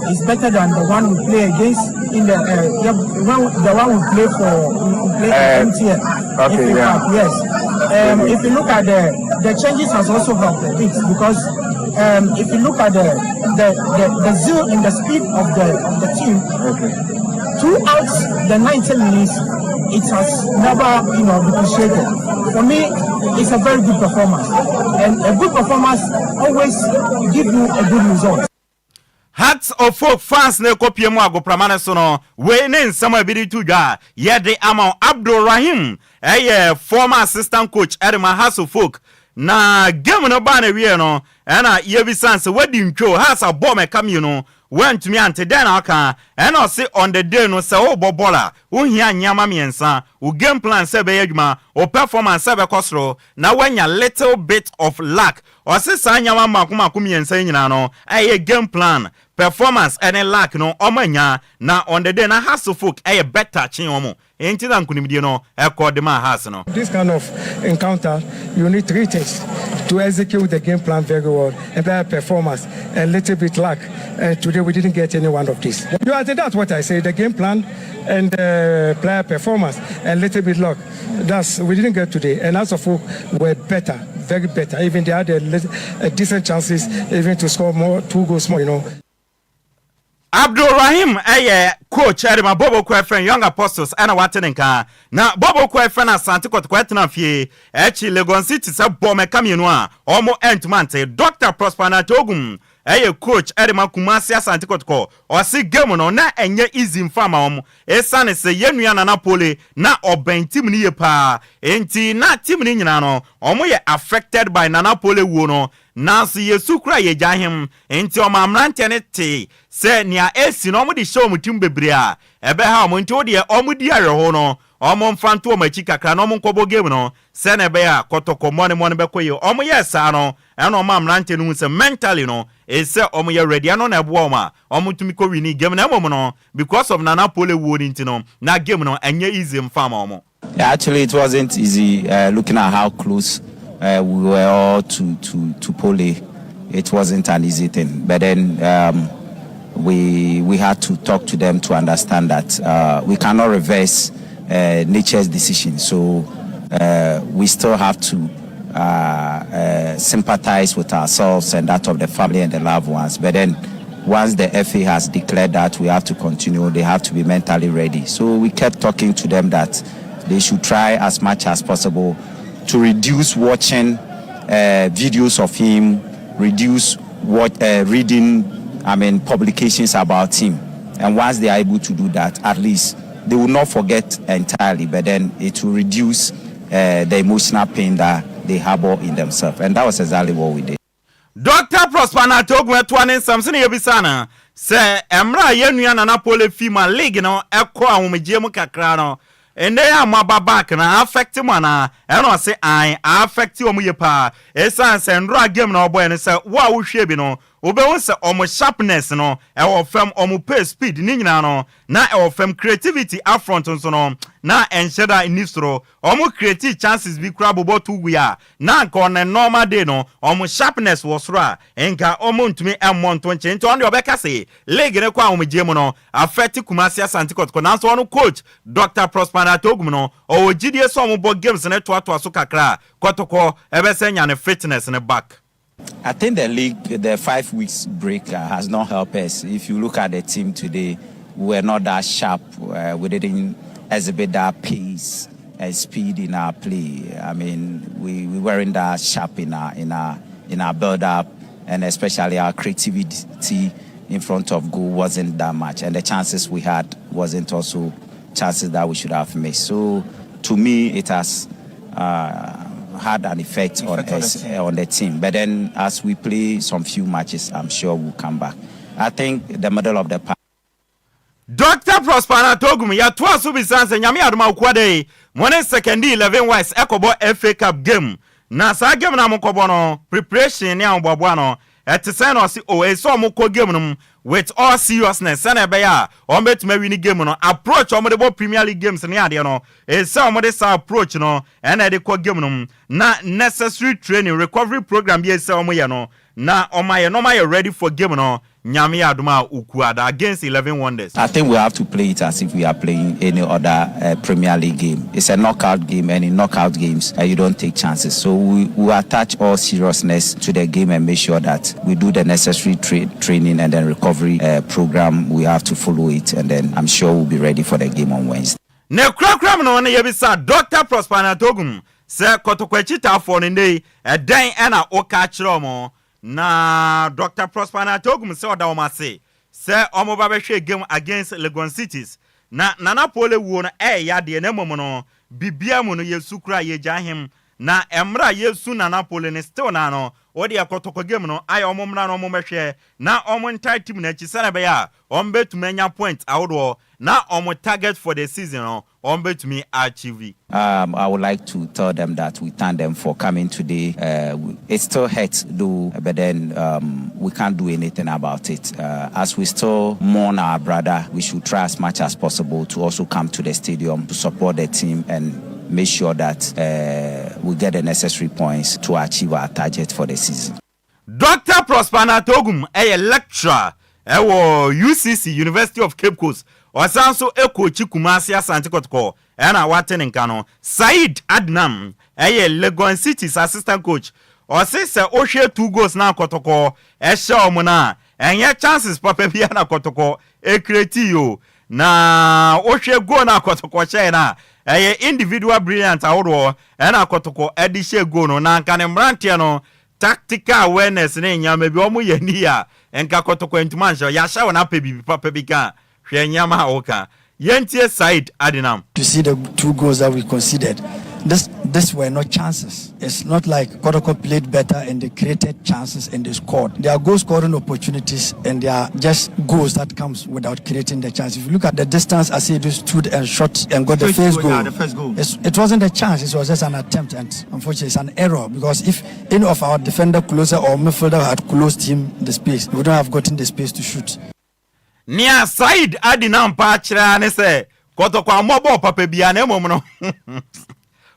is better than the one we play against in the yeah, when, the one we play for we play in MTN. Okay, yeah. Cup, yes. If you look at the changes has also helped a bit because if you look at the zeal and the speed of the team throughout the 90 minutes, it has never depreciated. For me, it's a very good performance, and a good performance always give you a good result. Hearts of Oak fans na ɛkɔpie mu agoprama no so no, wei ne nsɛm a ebi de to dwa a yɛde ama wo. Abdul Rahim ɛyɛ former assistant coach ɛde ma Hearts of Oak na game no baa na wie no ɛna yɛbisa sɛ wadi ntwo Hearts abɔ mɛka mmienu wantumi ante dɛn na aka. Ɛna ɔse on the day no sɛ wobɔ bɔɔl a wohia nneɛma mmiɛnsa: wo game plan sɛ ɛbɛyɛ adwuma, wo performance sɛ ɛbɛkɔ soro, na woanya little bit of luck. Ɔse saa nneɛma mako mako mmiɛnsa yi nyinaa no ɛyɛ game plan, performance ɛne luck no ɔmo anya na on the day na Hearts of Oak ɛyɛ better kyen ɔmo nti na nkonimdie no ɛkɔ de ma Hearts no. This kind of encounter, you need three things to execute the game plan very well, and better performance, and little bit luck. And today we didn't get any one of these. You, I think that's what I say: the game plan and player performance and little bit luck. That's we didn't get today. And as of were better, very better. Even they had a decent chances even to score more, two goals more. Abdul Rahim yɛ coach de ma Bobo Kuafɛn Young Apostles na wate ne nka. Na Bobo Kuafɛn Asante Kɔtɔkɔ tena fie akyi Legon City sɛ bɔ mɛka mmienu a wɔn antumi ante. Doctor Prosper Narteh Ogum yɛ coach de ma Kumasi Asante Kɔtɔkɔ. Ɔse game no na ɛnyɛ easy mfa ma wɔn esiane sɛ yɛn nua Nana Pole na ɔbɛn team no yie paa nti na team no nyinaa no wɔyɛ affected by Nana Pole wuo no. Nanso yesu kura yɛn Agya ahem, enti ɔmaa mmeranteɛ no tee sɛ nea ɛresi no wɔde hyɛ wɔn tirim bebree a, ɛbɛha wɔn. Enti wo deɛ wɔdi awerɛhow no, wɔmfa nto wɔn akyi kakra na wɔnkɔbɔ game no sɛnea ɛbɛyɛ a kɔtɔkɔ mmɔnemmɔne bɛkɔ yie. Wɔyɛɛ saa no, ɛna ɔmaa mmeranteɛ no hu sɛ mentally no, ɛsɛ sɛ wɔyɛ ready. Ɛno na ɛboa wɔn a wɔtumi kɔ winning game no. Mmom no, because of Nana Pole wuo no nti no, na game no ɛnyɛ easy mfa mma wɔn. Actually, it wasn't easy uh, looking at how close uh, we were all to, to, to Pole. It wasn't an easy thing. But then um, we, we had to talk to them to understand that uh, we cannot reverse uh, nature's decision. So uh, we still have to uh, uh, sympathize with ourselves and that of the family and the loved ones. But then once the FA has declared that we have to continue, they have to be mentally ready. So we kept talking to them that they should try as much as possible to reduce watching videos of him, reduce what reading, I mean, publications about him. And once they are able to do that, at least they will not forget entirely, but then it will reduce the emotional pain that they harbor in themselves. And that was exactly what we did. Dɔkta Prosper Narteh Ogum toa ne nsɛm sɛnea yɛbisaa no sɛ mmerɛ a yɛn nua Nana Pole fi ma league no kɔ ahomegyeɛ mu kakra no, nnɛ yi a moaba back no a affect mo anaa? Ɛna ɔse aane, a affect wɔn yie paa ɛsiane sɛ nnora game no a wɔbɔeɛ no sɛ wo a wohwɛɛ bi no wobɛhu sɛ wɔn sharpness no ɛwɔ fam, wɔn pace, speed ne nyinaa no na ɛwɔ fam, creativity upfront nso no na ɛnhyɛ da nni soro. Ɔmo createe chances bi koraa bobɔ to gui a na anka on a normal day no ɔmo sharpness wɔ soro a nka ɔmo ntumi mmɔ nto nkye nti ɔno deɛ ɔbɛka se league no kɔ ahomegyeɛ mu no affect Kumasi Asante Kɔtɔkɔ nanso ɔno coach Doctor Prosper Narteh Ogum no ɔwɔ gyidie sɛ ɔmo bɔ games no toatoa so kakra a Kɔtɔkɔ ɛbɛsɛ nya ne fitness no back. I think the league, the five weeks break has not helped us. If you look at the team today, we were not that sharp. We didn't exhibit that pace and speed in our play. I mean, we weren't that sharp in our build up, and especially our creativity in front of goal wasn't that much, and the chances we had wasn't also chances that we should have missed. So, to me, it has had an effect on us, on the team. But then, as we play some few matches, I'm sure we'll come back. I think the middle of the park. Dr. Prosper Narteh Ogum yɛtoa so bisan sɛ Nyame adom a Wukuada yi mo ne Sekondi 11 Wise ɛkɔbɔ FA Cup game na saa game no a mokɔbɔ no preparation ne ahoboaboa no ɛte sɛn? Na ɔse o ɛsɛ ɔmo kɔ game no mu with all seriousness sɛnea ɛbɛyɛ a ɔmo bɛtumi awi ne game no. Approach ɔmo de bɔ Premier League games ne adeɛ no, ɛsɛ ɔmo de saa approach no ɛna ɛde kɔ game no mu na necessary training, recovery program bi ɛsɛ ɔmo yɛ no na ɔmo ayɛ na ɔmo ayɛ ready for game no, Nyame yɛ adom a, Wukuada against 11 Wonders. I think we have to play it as if we are playing any other Premier League game. It's a knockout game, and in knockout games, you don't take chances. So we attach all seriousness to the game and make sure that we do the necessary training and then recovery program. We have to follow it, and then I'm sure we'll be ready for the game on Wednesday. Na kurakura mu no ne yɛbisa Dr. Prosper Narteh Ogum sɛ Kɔtɔkɔ akyitaafoɔ no ndɛ yi ɛdɛn ɛna woka kyerɛ ɔmo? Na Dr. Prosper Narteh Ogum sɛ ɔda wɔn ase sɛ ɔmo ba bɛhwɛ game against Legon Cities na Nana Pole wuo no ɛyɛ adeɛ na mmom no bibia mu no yɛsu kura yɛgya ahem na mmerɛ a yɛsu Nana Pole no still na no wɔde ɛkɔtɔkɔ game no ayɛ ɔmo mmra na ɔmo bɛhwɛ na ɔmo ntae team n'akyi sɛnɛ ɛbɛyɛ a ɔmo bɛtumi anya point ahodoɔ na ɔmo target for the season no ɔmo bɛtumi achieve. I would like to tell them that we thank them for coming today. It still hurts though, but then we can't do anything about it. As we still mourn our brother, we should try as much as possible to also come to the stadium to support the team and make sure that we get the necessary points to achieve our target for the season. Dr. Prosper Narteh Ogum ɛyɛ lecturer ɛwɔ UCC, University of Cape Coast. Ɔsan so ɛkɔɔkyi Kumasi Asante Kɔtɔkɔ ɛna wate ne nka no. Said Adnam ɛyɛ Legon Cities assistant coach. Ɔse sɛ wohwɛ two goals na Kɔtɔkɔ ɛhyɛ ɔmo no a Ɛnyɛ chances papa biara na Kɔtɔkɔ create o. Na wohwɛ goal no a Kɔtɔkɔ hyɛe no a, ɛyɛ individual brilliant ahodoɔ ɛna Kɔtɔkɔ de hyɛɛ goal no. Na anka ne mmeranteɛ no tactical awareness ne nneɛma bi wɔn yɛ ni a, nka Kɔtɔkɔ antumi anhyɛ. Yɛahyɛ wɔn apɛ biribi papa bi ka a, hwɛ nneɛma a woka. Yɛntie Said Adinam. To see the two goals that we conceded, this this were not chances. It's not like Kotoko played better and they created chances and they scored. There are goal scoring opportunities and there are just goals that comes without creating the chance. If you look at the distance Asiedu stood and shot and got the first goal, yeah, the first goal. it wasn't a chance, it was just an attempt and unfortunately it's an error because if any of our defender closer or midfielder had closed him the space, we wouldn't have gotten the space to shoot. Nea Said adi n'ampa akyerɛ ara ne sɛ Kɔtɔkɔ ammɔ bɔɔl papa biara na mmom no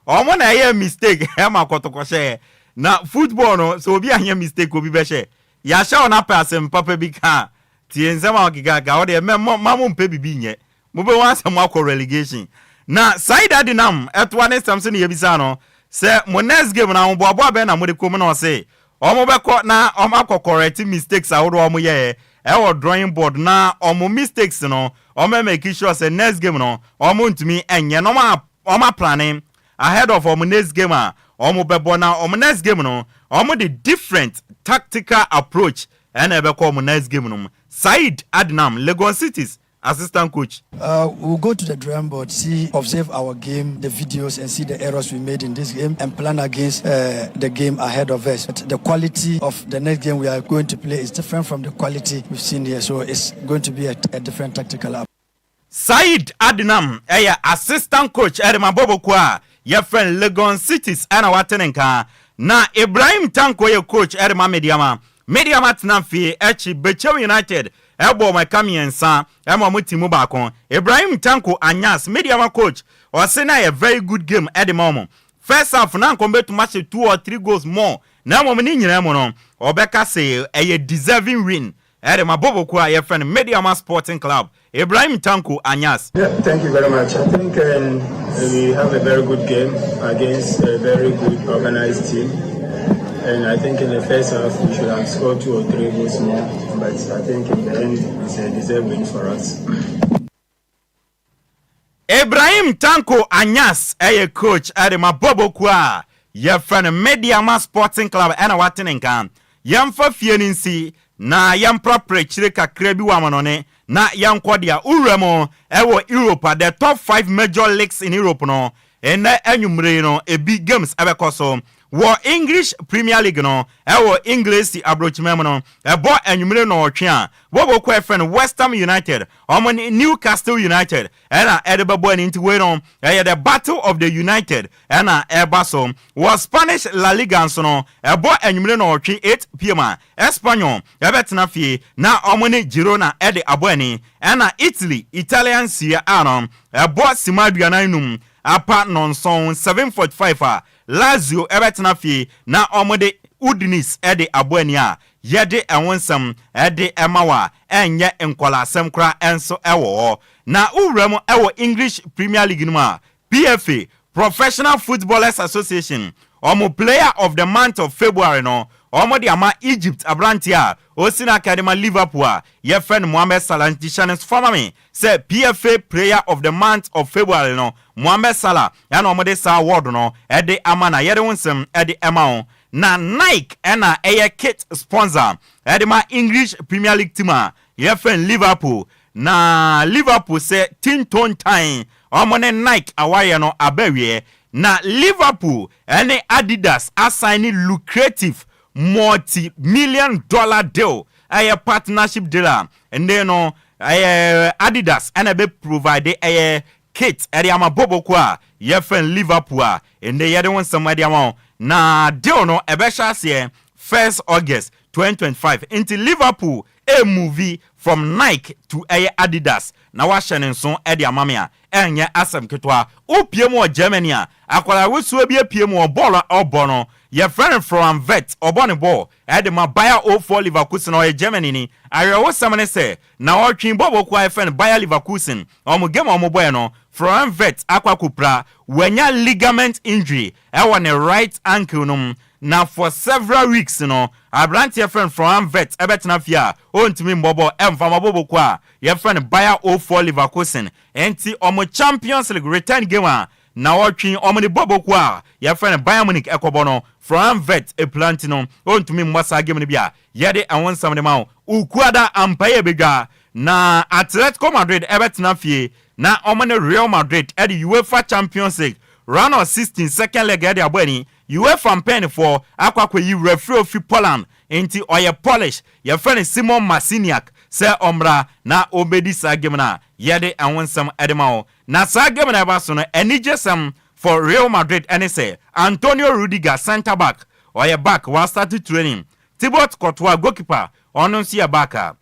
wɔn na ɛyɛɛ mistake ma Kɔtɔkɔ hyɛɛ. Na football no sɛ obi anyɛ mistake obi bɛhyɛ. Yɛahyɛ wo na pɛ asɛm papa bi ka a, tie nsɛm a wɔkeka ka. Wo deɛ mma mo mpɛ biribi nyɛ. Mobɛhu ara sɛ moakɔ relegation. Na Said Adinam toa ne nsɛm so na yɛbisaa no sɛ mo next game no ahoboaboa bɛn na mode kɔ mu na ɔse wɔbɛkɔ na wɔakɔ correct mistakes ahodoɔ a wɔyɛɛ ɛwɔ drawing board na wɔn mistakes no wɔn make sure sɛ next game no wɔn ntumi nyɛ na wɔn wɔn aplane ahead of wɔn next game a wɔn bɛbɔ na wɔn next game no wɔn de different tactical approach ɛna ɛbɛkɔ wɔn next game no mu. Said Adnam, Legon Cities assistant coach. We'll go to the drawing board, see, observe our game, the videos, and see the errors we made in this game, and plan against the game ahead of us. But the quality of the next game we are going to play is different from the quality we've seen here, so it's going to be a, a different tactical approach. Saeed Adnam yɛ assistant coach de ma bɔbɔ kuo a yɛfrɛ no Legon Cities na wate ne nka. Na Ibrahim Tanko yɛ coach de ma Medeama. Medeama tena fie akyi Bechem United bɔɔ wɔn ɛka mmiɛnsa ma wɔn ti mu baako. Ibrahim Tanko Anyas, Medeama coach, ɔse na ɛyɛ very good game de ma wɔn. First half na anka wɔbɛtumi ahyɛ two or three goals more na mmom ne nyinaa mu no ɔbɛka se ɛyɛ deserving win de ma bɔbɔ kuo a yɛfrɛ no Medeama Sporting Club. Ibrahim Tanko Anyas. Yeah, thank you very much. I think we have a very good game against a very good organized team. And I think in the first half we should have scored two or three goals more. But I think in the end it's a deserved win for us. Ibrahim Tanko Anyas yɛ coach de ma bɔbɔ kuo a yɛfrɛ no Medeama Sporting Club ɛna wate ne nka. Yɛmfa fie no nsi na yɛmprapra akyire kakra bi wɔ amanɔne na yɛnkɔ deɛ wowura mu wɔ Europe a the top five major leagues in Europe no nnɛ anwummere yi no ebi games ɛbɛkɔ so wɔ English Premier League no ɛwɔ Englesi aburokyima mu no ɛbɔ anwummere nnɔwɔtwe a wɔbɔ kɔ ɛfrɛ no West Ham United wɔn ne Newcastle United ɛna ɛde bɛbɔ ani nti wei no ɛyɛ the battle of the United ɛna ɛba so wɔ Spanish La Liga nso no ɛbɔ anwummere nnɔwɔtwe 8pm a Espanyol ɛbɛtena fie na wɔn ne Girona ɛde abɔ ani ɛna Italy Italian Serie A no ɛbɔ sima 45 apa nnɔnson 7:45 a Lazio bɛtena fie na wɔde Udinese de abɔ ani a yɛde ɛho nsɛm de ma wo a ɛnyɛ nkɔlaasɛm koraa nso wɔ hɔ. Na wo wura mu wɔ English Premier League no mu a, PFA, Professional Footballers Association, wɔn Player of the Month of February no wɔde ama Egypt aberanteɛ a ɔsi n'aka de ma Liverpool a yɛfrɛ no Mohamed Salah nti hyɛ no nso fa ma me sɛ PFA Player of the Month of February no, Mohamed Salah na wɔde saa award no de ama no a yɛde wo nsɛm de ma wo. Na Nike na ɛyɛ kit sponsor de ma English Premier League team a yɛfrɛ no Liverpool. Na Liverpool sɛ tintontan wɔn ne Nike awareɛ no aba awieɛ. Na Liverpool ne Adidas asan ne lucrative multi-million dollar deal ɛyɛ partnership deal a ɛnde no ɛyɛ Adidas ɛna ɛbɛ provide ɛyɛ kit ɛde ama bɔbɔkuo a yɛfrɛ no Liverpool a ɛnde yɛde ho nsɛm ɛde ama wo na deal no ɛbɛhyɛ aseɛ 1st August 2025 nti Liverpool ɛmove from Nike to ɛyɛ Adidas na wahyɛ ne nso ɛde ama me a ɛnyɛ asɛm ketewa. Wopie mu wɔ Germany a, akwadaa wosuo bi apue mu wɔ bɔɔl a ɔbɔ no yɛfrɛ no Florian Wirtz, ɔbɔ ne bɔɔl ɛde ma Bayer 04 Leverkusen, ɔyɛ Germany ni. Awerɛhosɛm ne sɛ, naawɔtwe bɔɔlbɔ kuo a yɛfrɛ no Bayer Leverkusen, wɔn game a wɔbɔeɛ no, Florian Wirtz akɔ akɔpira, wanya ligament injury ɛwɔ ne right ankle no mu. Na for several weeks no, aberanteɛ frɛ no Florian Wirtz ɛbɛtena fie a ɔntumi mmɔ bɔɔl ɛmfa ma bɔbɔkuo a yɛfrɛ no Bayer 04 Leverkusen. Enti wɔn Champions League return game a naawɔtwe wɔn de bɔbɔkuo a yɛfrɛ no Bayern Munich ɛkɔbɔ no, Florian Wirtz apira nti no ɔntumi mmɔ saa game no bi a yɛde ɛho nsɛm de ma wo. Ukuada ampa yi ɛbɛdwa na Atletico Madrid ɛbɛtena fie na wɔn ne Real Madrid ɛde UEFA Champions League round of 16 second leg ɛde abɔ ani. UEFA mpanyinfoɔ akɔ akɔyi referee ofi Poland, nti ɔyɛ Polish, yɛfrɛ no Simon Marciniak, sɛ ɔmmra na ɔbɛdi saa game no a yɛde ɛho nsɛm ɛde ma wo. Na saa game no ɛba so no, anigye sɛm for Real Madrid ɛne sɛ Antonio Rudiger, centre back, ɔyɛ back, wastart training. Thibaut Courtois, goalkeeper, ɔno nso yɛ back a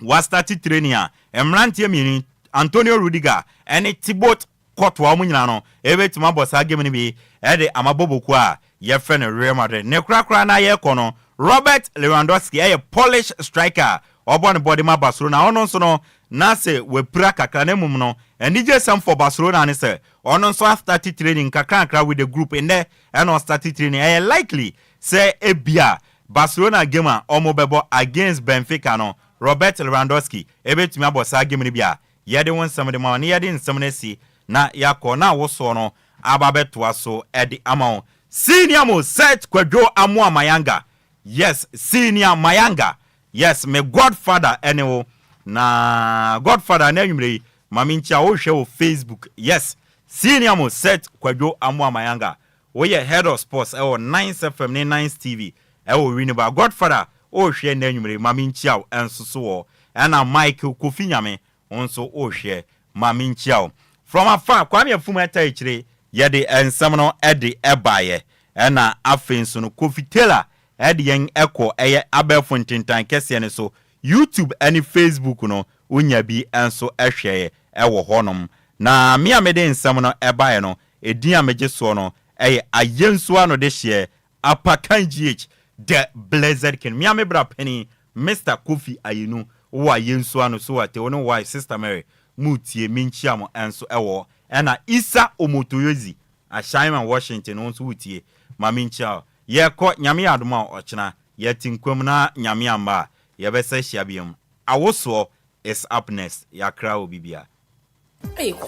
wastart training a mmeranteɛ mmienu, Antonio Rudiger ɛne Thibaut Courtois, wɔn nyinaa no ɛbɛtumi abɔ saa game no bi ɛde ama bɔbɔkuo a yɛfrɛ no Real Madrid. Ne korakora na yɛrekɔ no, Robert Lewandowski ɛyɛ Polish striker, ɔbɔ ne bɔde ma Barcelona. Ɔno nso no na sɛ wapira kakra, na mmom no anigye sɛm for Barcelona ne sɛ ɔno nso astart training nkakrankra with the group. Nnɛ ɛna ɔstart training. Ɛyɛ likely sɛ ebia Barcelona game a ɔmo bɛbɔ against Benfica no, Robert Lewandowski ebɛtumi abɔ saa game no bi a yɛde wɔn nsɛm de ma wɔn, ne yɛde nsɛm no asi na yɛakɔ na awosoɔ no aba bɛtoa so ɛde ama wɔn. Senior mo Seth Kwadwo Amoa Mayanga, yes, Senior Mayanga, yes, me godfather ɛne wo na godfather na anwummerɛ yi maame nkyia wohwɛ wɔ Facebook. Yes, Senior mo Seth Kwadwo Amoa Mayanga, woyɛ head of sports ɛwɔ Nines FM ne Nines TV ɛwɔ Winneba. Godfather, wohwɛ na anwummerɛ yi maame nkyia wo ɛnso so wɔ. Ɛna Michael Kofi Nyame, wo nso wohwɛ, maame nkyia wo from afar. Kwame Afum ɛta akyire yɛde nsɛm no ɛde ɛbaeɛ. Ɛna afei nso no, Kofi Taylor ɛde yɛn ɛkɔ ɛyɛ abɛɛfo ntentan kɛseɛ no so, YouTube ɛne Facebook no, wonya bi nso ɛhwɛ ɛwɔ hɔnom. Na me a mede nsɛm no ɛbaeɛ no, edin a megye soɔ no ɛyɛ Ayɛnsuo ano de hyeɛ Apakan GH the Blessed King. Me a me bra panin Mr Kofi Ayenu wɔ Ayɛnsuo ano so ate wo ne wife Sister Mary mu tie me nkyia mo nso ɛwɔ. Ɛna Isa Omotoyozi Ahyɛnma Washington, wo nso wotie ma me nkyia wo. Yɛkɔ, Nyame yɛ adom a ɔkyena yɛte nkwam na Nyame amba a yɛbɛsɛ hyia biom. Awosoɔ is up next. Yɛakra wɔ bibia.